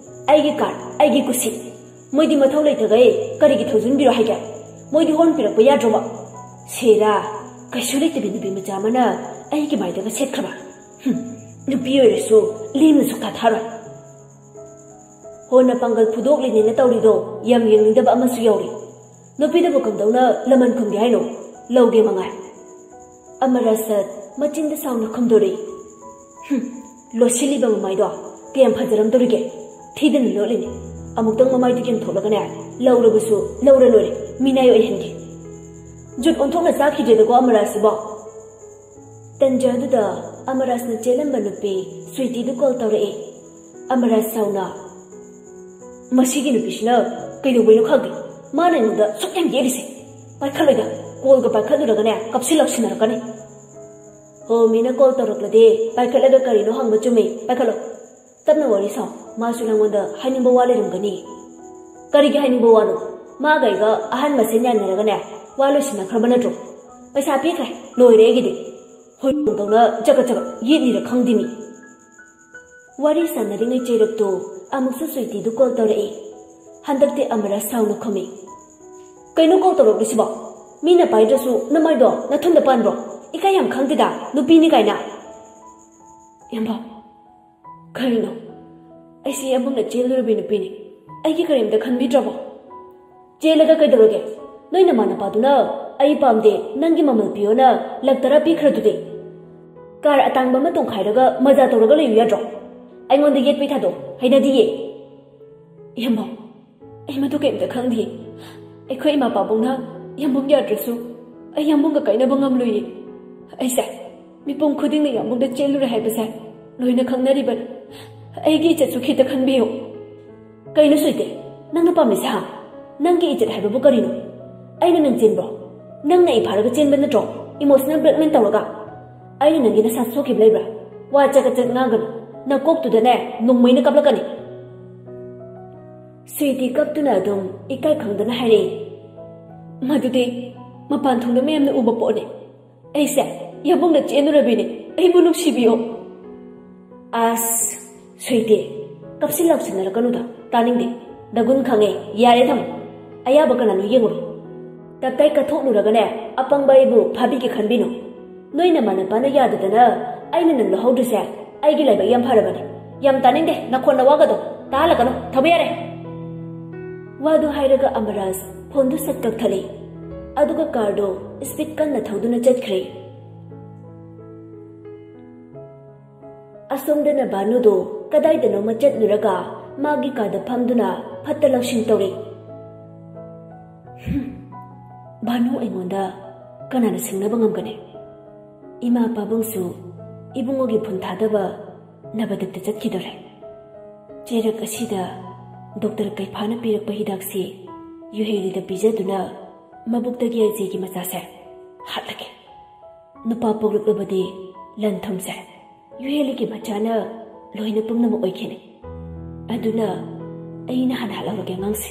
ꯑꯩꯒꯤ ꯀꯥꯔ, ꯑꯩꯒꯤ ꯀꯨꯁꯤ꯫ ꯃꯣꯏꯗꯤ ꯃꯊꯧ ꯂꯩꯇꯈꯩ ꯀꯔꯤꯒꯤ ꯊꯧꯖꯤꯟꯕꯤꯔꯣ ꯍꯥꯏꯒꯦ? ꯃꯣꯏꯗꯤ ꯍꯣꯔꯟ ꯄꯤꯔꯛꯄ ꯌꯥꯗ꯭ꯔꯣꯕ?" "ꯁꯦꯔꯥ, ꯀꯩꯁꯨ ꯂꯩꯇꯕꯤ ꯅꯨꯄꯤ ꯃꯆꯥ ꯑꯃꯅ ꯑꯩꯒꯤ ꯃꯥꯏꯗꯒ ꯁꯦꯠꯈ꯭ꯔꯕ? ꯍꯨꯝ, ꯅꯨꯄꯤ ꯑꯣꯏꯔꯁꯨ ꯂꯦꯝꯅ ꯁꯨꯛꯊꯥ ꯊꯥꯔꯣꯏ꯫" ꯍꯣꯟꯅ ꯄꯥꯡꯒꯜ ꯐꯨꯗꯣꯛꯂꯤꯅꯦꯅ ꯇꯧꯔꯤꯗꯣ ꯌꯥꯝ ꯌꯦꯡꯅꯤꯡꯗꯕ ꯑꯃꯁꯨ ꯌꯥꯎꯔꯤ꯫ ꯅꯨꯄꯤꯗꯕꯨ ꯀꯝꯗꯧꯅ ꯂꯃꯟ ꯈꯨꯝꯒꯦ ꯍꯥꯏꯅꯣ? ꯂꯧꯒꯦ ꯃꯉꯥꯏ꯫ ꯑꯃꯔꯥꯁꯠ ꯃꯆꯤꯟꯗ ꯁꯥꯎꯅ ꯈꯨꯝꯗꯣꯔꯛꯏ꯫ "ꯍꯨꯝ, ꯂꯣꯠꯁꯤꯜꯂꯤꯕ ꯃꯃꯥꯏꯗꯣ ꯀꯌꯥꯝ ꯐꯖꯔꯝꯗꯣꯔꯤꯒꯦ? ꯊꯤꯗꯅ ꯂꯣꯠꯂꯤꯅꯦ꯫ ꯑꯃꯨꯛꯇꯪ ꯃꯃꯥꯏꯗꯨ ꯌꯦꯡꯊꯣꯛꯂꯒꯅꯦ, ꯂꯧꯔꯕꯁꯨ ꯂꯧꯔ ꯂꯣꯏꯔꯦ, ꯃꯤꯅꯥꯏ ꯑꯣꯏꯍꯟꯒꯦ꯫" ꯖꯨꯠ ꯑꯣꯟꯊꯣꯛꯅ ꯆꯥꯈꯤꯗ꯭ꯔꯦꯗꯀꯣ ꯑꯃꯔꯥꯁꯤꯕꯣ꯫ ꯇꯟꯖꯥꯗꯨꯗ ꯑꯃꯔꯥꯖꯅ ꯆꯦꯜꯂꯝꯕ ꯅꯨꯄꯤ ꯁ꯭ꯋꯤꯇꯤꯗꯨ ꯀꯣꯜ ꯇꯧꯔꯛꯑꯦ꯫ ꯑꯃꯔꯥꯖ ꯁꯥꯎꯅ, "ꯃꯁꯤꯒꯤ ꯅꯨꯄꯤꯁꯤꯅ ꯀꯩꯗꯧꯕꯩꯅꯣ ꯈꯪꯗꯦ, ꯃꯥꯅ ꯑꯩꯉꯣꯟꯗ ꯁꯨꯛ ꯌꯥꯝ ꯌꯦꯠꯂꯤꯁꯦ꯫ ꯄꯥꯏꯈꯠꯂꯣꯏꯗ꯫ ꯀꯣꯜꯒ ꯄꯥꯏꯈꯠꯂꯨꯔꯒꯅꯦ, ꯀꯞꯁꯤꯜ ꯂꯥꯎꯁꯤꯟꯅꯔꯛꯀꯅꯤ꯫ ꯍꯣ, ꯃꯤꯅ ꯀꯣꯜ ꯇꯧꯔꯛꯂꯗꯤ ꯄꯥꯏꯈꯠꯂꯒ ꯀꯔꯤꯅꯣ ꯍꯪꯕ ꯆꯨꯝꯃꯤ꯫ ꯄꯥꯏꯈꯠꯂꯣ꯫ ꯇꯞꯅ ꯋꯥꯔꯤ ꯁꯥꯎ꯫ ꯃꯥꯁꯨ ꯅꯪꯉꯣꯟꯗ ꯍꯥꯏꯅꯤꯡꯕ ꯋꯥ ꯂꯩꯔꯝꯒꯅꯤ꯫ ꯀꯔꯤꯒꯤ ꯍꯥꯏꯅꯤꯡꯕ ꯋꯥꯅꯣ? ꯃꯥꯒ ꯑꯩꯒ ꯑꯍꯟ ꯃꯁꯦꯟ ꯌꯥꯅꯔꯒꯅꯦ, ꯋꯥ ꯂꯣꯏꯁꯤꯟꯅꯈ꯭ꯔꯕ ꯅꯠꯇ꯭ꯔꯣ? ꯄꯩꯁꯥ ꯄꯤꯈ꯭ꯔꯦ꯫ ꯂꯣꯏꯔꯦ ꯑꯩꯒꯤꯗꯤ꯫ ꯍꯣꯏꯔꯣꯡꯗꯧꯅ ꯆꯒꯠ ꯆꯒꯠ ꯌꯦꯠꯂꯤꯔ ꯈꯪꯗꯦ ꯃꯤ꯫ ꯋꯥꯔꯤ ꯁꯥꯟꯅꯔꯤꯉꯩ ꯆꯩꯔꯛꯇꯣ ꯑꯃꯨꯛꯁꯨ ꯁ꯭ꯋꯤꯇꯤꯗꯨ ꯀꯣꯜ ꯇꯧꯔꯛꯏ꯫ ꯍꯟꯗꯛꯇꯤ ꯑꯃꯔ ꯁꯥꯎꯅ ꯈꯨꯝꯃꯤ꯫ "ꯀꯩꯅꯣ ꯀꯣꯜ ꯇꯧꯔꯛꯂꯤꯁꯤꯕꯣ? ꯃꯤꯅ ꯄꯥꯏꯗ꯭ꯔꯁꯨ ꯅꯃꯥꯏꯗꯣ ꯅꯊꯨꯟꯗ ꯄꯥꯟꯕ꯭ꯔꯣ? ꯏꯀꯥꯏ ꯌꯥꯝ ꯈꯪꯗꯦꯗ, ꯅꯨꯄꯤꯅꯤ ꯀꯥꯏꯅ꯫" "ꯌꯥꯝꯕ, ꯀꯔꯤꯅꯣ? ꯑꯩꯁꯤ ꯌꯥꯝꯕꯨꯡꯅ ꯆꯦꯜꯂꯨꯔꯕꯤ ꯅꯨꯄꯤꯅꯤ꯫ ꯑꯩꯒꯤ ꯀꯔꯤꯝꯇ ꯈꯟꯕꯤꯗ꯭ꯔꯕꯣ?" "ꯆꯦꯜꯂꯒ ꯀꯩꯗꯧꯔꯒꯦ? ꯅꯣꯏ ꯅꯃꯥꯟꯅꯄꯥꯗꯨꯅ ꯑꯩ ꯄꯥꯝꯗꯦ, ꯅꯪꯒꯤ ꯃꯃꯜ ꯄꯤꯌꯣꯅ ꯂꯛ ꯇꯔꯥ ꯄꯤꯈ꯭ꯔꯗꯨꯗꯤ꯫ ꯀꯥꯔ ꯑꯇꯥꯡꯕ ꯑꯃ ꯇꯣꯡꯈꯥꯏꯔꯒ ꯃꯖꯥ ꯇꯧꯔꯒ ꯂꯩꯌꯨ ꯌꯥꯗ꯭ꯔꯣ? ꯑꯩꯉꯣꯟꯗ ꯌꯦꯠꯄꯩ ꯊꯥꯗꯣꯛ, ꯍꯩꯅꯗꯤꯌꯦ꯫" "ꯏꯌꯥꯝꯕ, ꯑꯩ ꯃꯗꯨ ꯀꯩꯝꯇ ꯈꯪꯗꯦ꯫ ꯑꯩꯈꯣꯏ ꯏꯃꯥ ꯄꯥꯕꯨꯡꯅ ꯌꯥꯝꯕꯨꯡ ꯌꯥꯗ꯭ꯔꯁꯨ ꯑꯩ ꯌꯥꯝꯕꯨꯡꯒ ꯀꯥꯏꯅꯕ ꯉꯝꯂꯣꯏꯌꯦ꯫ ꯑꯩꯁꯦ ꯃꯤꯄꯨꯝ ꯈꯨꯗꯤꯡꯅ ꯌꯥꯝꯕꯨꯡꯗ ꯆꯦꯜꯂꯨꯔꯦ ꯍꯥꯏꯕꯁꯦ ꯂꯣꯏꯅ ꯈꯪꯅꯔꯤꯕꯅꯤ꯫ ꯑꯩꯒꯤ ꯏꯖꯠꯁꯨ ꯈꯤꯇ ꯈꯟꯕꯤꯌꯨ꯫" "ꯀꯩꯅꯣ ꯁ꯭ꯋꯤꯇꯤ, ꯅꯪꯅ ꯄꯥꯝꯃꯤꯁꯦ ꯍꯥ? ꯅꯪꯒꯤ ꯏꯖꯠ ꯍꯥꯏꯕꯕꯨ ꯀꯔꯤꯅꯣ? ꯑꯩꯅ ꯅꯪ ꯆꯦꯟꯕ꯭ꯔꯣ? ꯅꯪꯅ ꯑꯩ ꯐꯥꯔꯒ ꯆꯦꯟꯕ ꯅꯠꯇ꯭ꯔꯣ? Emotional blackmail ꯇꯧꯔꯒ? ꯑꯩꯅ ꯅꯪꯒꯤ ꯅꯁꯥ ꯁꯣꯛꯈꯤꯕ ꯂꯩꯕ꯭ꯔꯥ? ꯋꯥ ꯆꯒꯠ ꯆꯒꯠ ꯉꯥꯡꯒꯅꯨ꯫ ꯅꯀꯣꯛꯇꯨꯗꯅꯦ ꯅꯣꯡꯃꯩꯅ ꯀꯥꯞꯂꯛꯀꯅꯤ꯫" ꯁ꯭ꯋꯤꯇꯤ ꯀꯞꯇꯨꯅ ꯑꯗꯨꯝ ꯏꯀꯥꯏ ꯈꯪꯗꯅ ꯍꯥꯏꯔꯛꯏ꯫ "ꯃꯗꯨꯗꯤ ꯃꯄꯥꯟ ꯊꯣꯡꯗ ꯃꯌꯥꯝꯅ ꯎꯕ ꯄꯣꯠꯅꯤ꯫ ꯑꯩꯁꯦ ꯌꯥꯝꯕꯨꯡꯅ ꯆꯦꯟꯗꯨꯔꯕꯤꯅꯤ꯫ ꯑꯩꯕꯨ ꯅꯨꯡꯁꯤꯕꯤꯌꯣ꯫" "ꯑꯁ, ꯁ꯭ꯋꯤꯇꯤ, ꯀꯞꯁꯤꯟ ꯂꯥꯎꯁꯤꯟꯅꯔꯛꯀꯅꯨꯗ, ꯇꯥꯅꯤꯡꯗꯦ꯫ ꯅꯒꯨꯟ ꯈꯪꯉꯦ, ꯌꯥꯔꯦ ꯊꯝꯃꯣ꯫ ꯑꯌꯥꯕ ꯀꯅꯥꯅꯣ ꯌꯦꯡꯉꯨꯔꯣ꯫ ꯇꯞꯇꯥꯏ ꯀꯠꯊꯣꯛꯂꯨꯔꯒꯅꯦ, ꯑꯄꯪꯕ ꯑꯩꯕꯨ ꯐꯥꯕꯤꯒꯦ ꯈꯟꯕꯤꯅꯨ꯫ ꯅꯣꯏ ꯅꯃꯥꯟꯅꯄꯥꯅ ꯌꯥꯗꯗꯅ ꯑꯩꯅ ꯅꯪ ꯂꯧꯍꯧꯗ꯭ꯔꯤꯁꯦ ꯑꯩꯒꯤ ꯂꯥꯏꯕꯛ ꯌꯥꯝ ꯐꯔꯕꯅꯦ꯫ ꯌꯥꯝ ꯇꯥꯅꯤꯡꯗꯦ ꯅꯈꯣꯟ ꯅꯋꯥꯒꯗꯣ, ꯇꯥꯍꯜꯂꯛꯀꯅꯨ, ꯊꯝꯃꯨ ꯌꯥꯔꯦ꯫" ꯋꯥꯗꯨ ꯍꯥꯏꯔꯒ ꯑꯃꯔꯥꯖ ꯐꯣꯟꯗꯨ ꯁꯠ ꯀꯛꯊꯠꯂꯤ꯫ ꯑꯗꯨꯒ ꯀꯥꯔꯗꯣ ꯁ꯭ꯄꯤꯗ ꯀꯟꯅ ꯊꯧꯗꯨꯅ ꯆꯠꯈ꯭ꯔꯦ꯫ ꯑꯁꯣꯝꯗꯅ ꯚꯥꯅꯨꯗꯣ ꯀꯗꯥꯏꯗꯅꯣꯃ ꯆꯠꯂꯨꯔꯒ ꯃꯥꯒꯤ ꯀꯥꯗ ꯐꯝꯗꯨꯅ ꯐꯠꯇ ꯂꯧꯁꯤꯡ ꯇꯧꯔꯤ꯫ ꯍꯨꯝ, ꯚꯥꯅꯨ ꯑꯩꯉꯣꯟꯗ ꯀꯅꯥꯅ ꯁꯤꯡꯅꯕ ꯉꯝꯒꯅꯤ? ꯏꯃꯥ ꯄꯥꯕꯨꯡꯁꯨ ꯏꯕꯨꯡꯉꯣꯒꯤ ꯐꯨꯟ ꯊꯥꯗꯕ ꯅꯕꯗꯞꯇ ꯆꯠꯈꯤꯗꯣꯔꯦ꯫ ꯆꯩꯔꯛ ꯑꯁꯤꯗ ꯗꯣꯛꯇꯔ ꯀꯩꯐꯥꯅ ꯄꯤꯔꯛꯄ ꯍꯤꯗꯥꯛꯁꯤ ꯌꯨꯍꯦꯂꯤꯗ ꯄꯤꯖꯗꯨꯅ ꯃꯕꯨꯛꯇꯒꯤ ꯑꯩꯁꯤꯒꯤ ꯃꯆꯥꯁꯦ ꯍꯥꯠꯂꯒꯦ꯫ ꯅꯨꯄꯥ ꯄꯣꯛꯂꯛꯂꯕꯗꯤ ꯂꯟ ꯊꯨꯝꯁꯦ ꯌꯨꯍꯦꯂꯤꯒꯤ ꯃꯆꯥꯅ ꯂꯣꯏꯅ ꯄꯨꯝꯅꯃꯛ ꯑꯣꯏꯈꯤꯅꯤ꯫ ꯑꯗꯨꯅ ꯑꯩꯅ ꯍꯥꯟꯅ ꯍꯥꯠꯍꯧꯔꯒꯦ ꯑꯉꯥꯡꯁꯦ꯫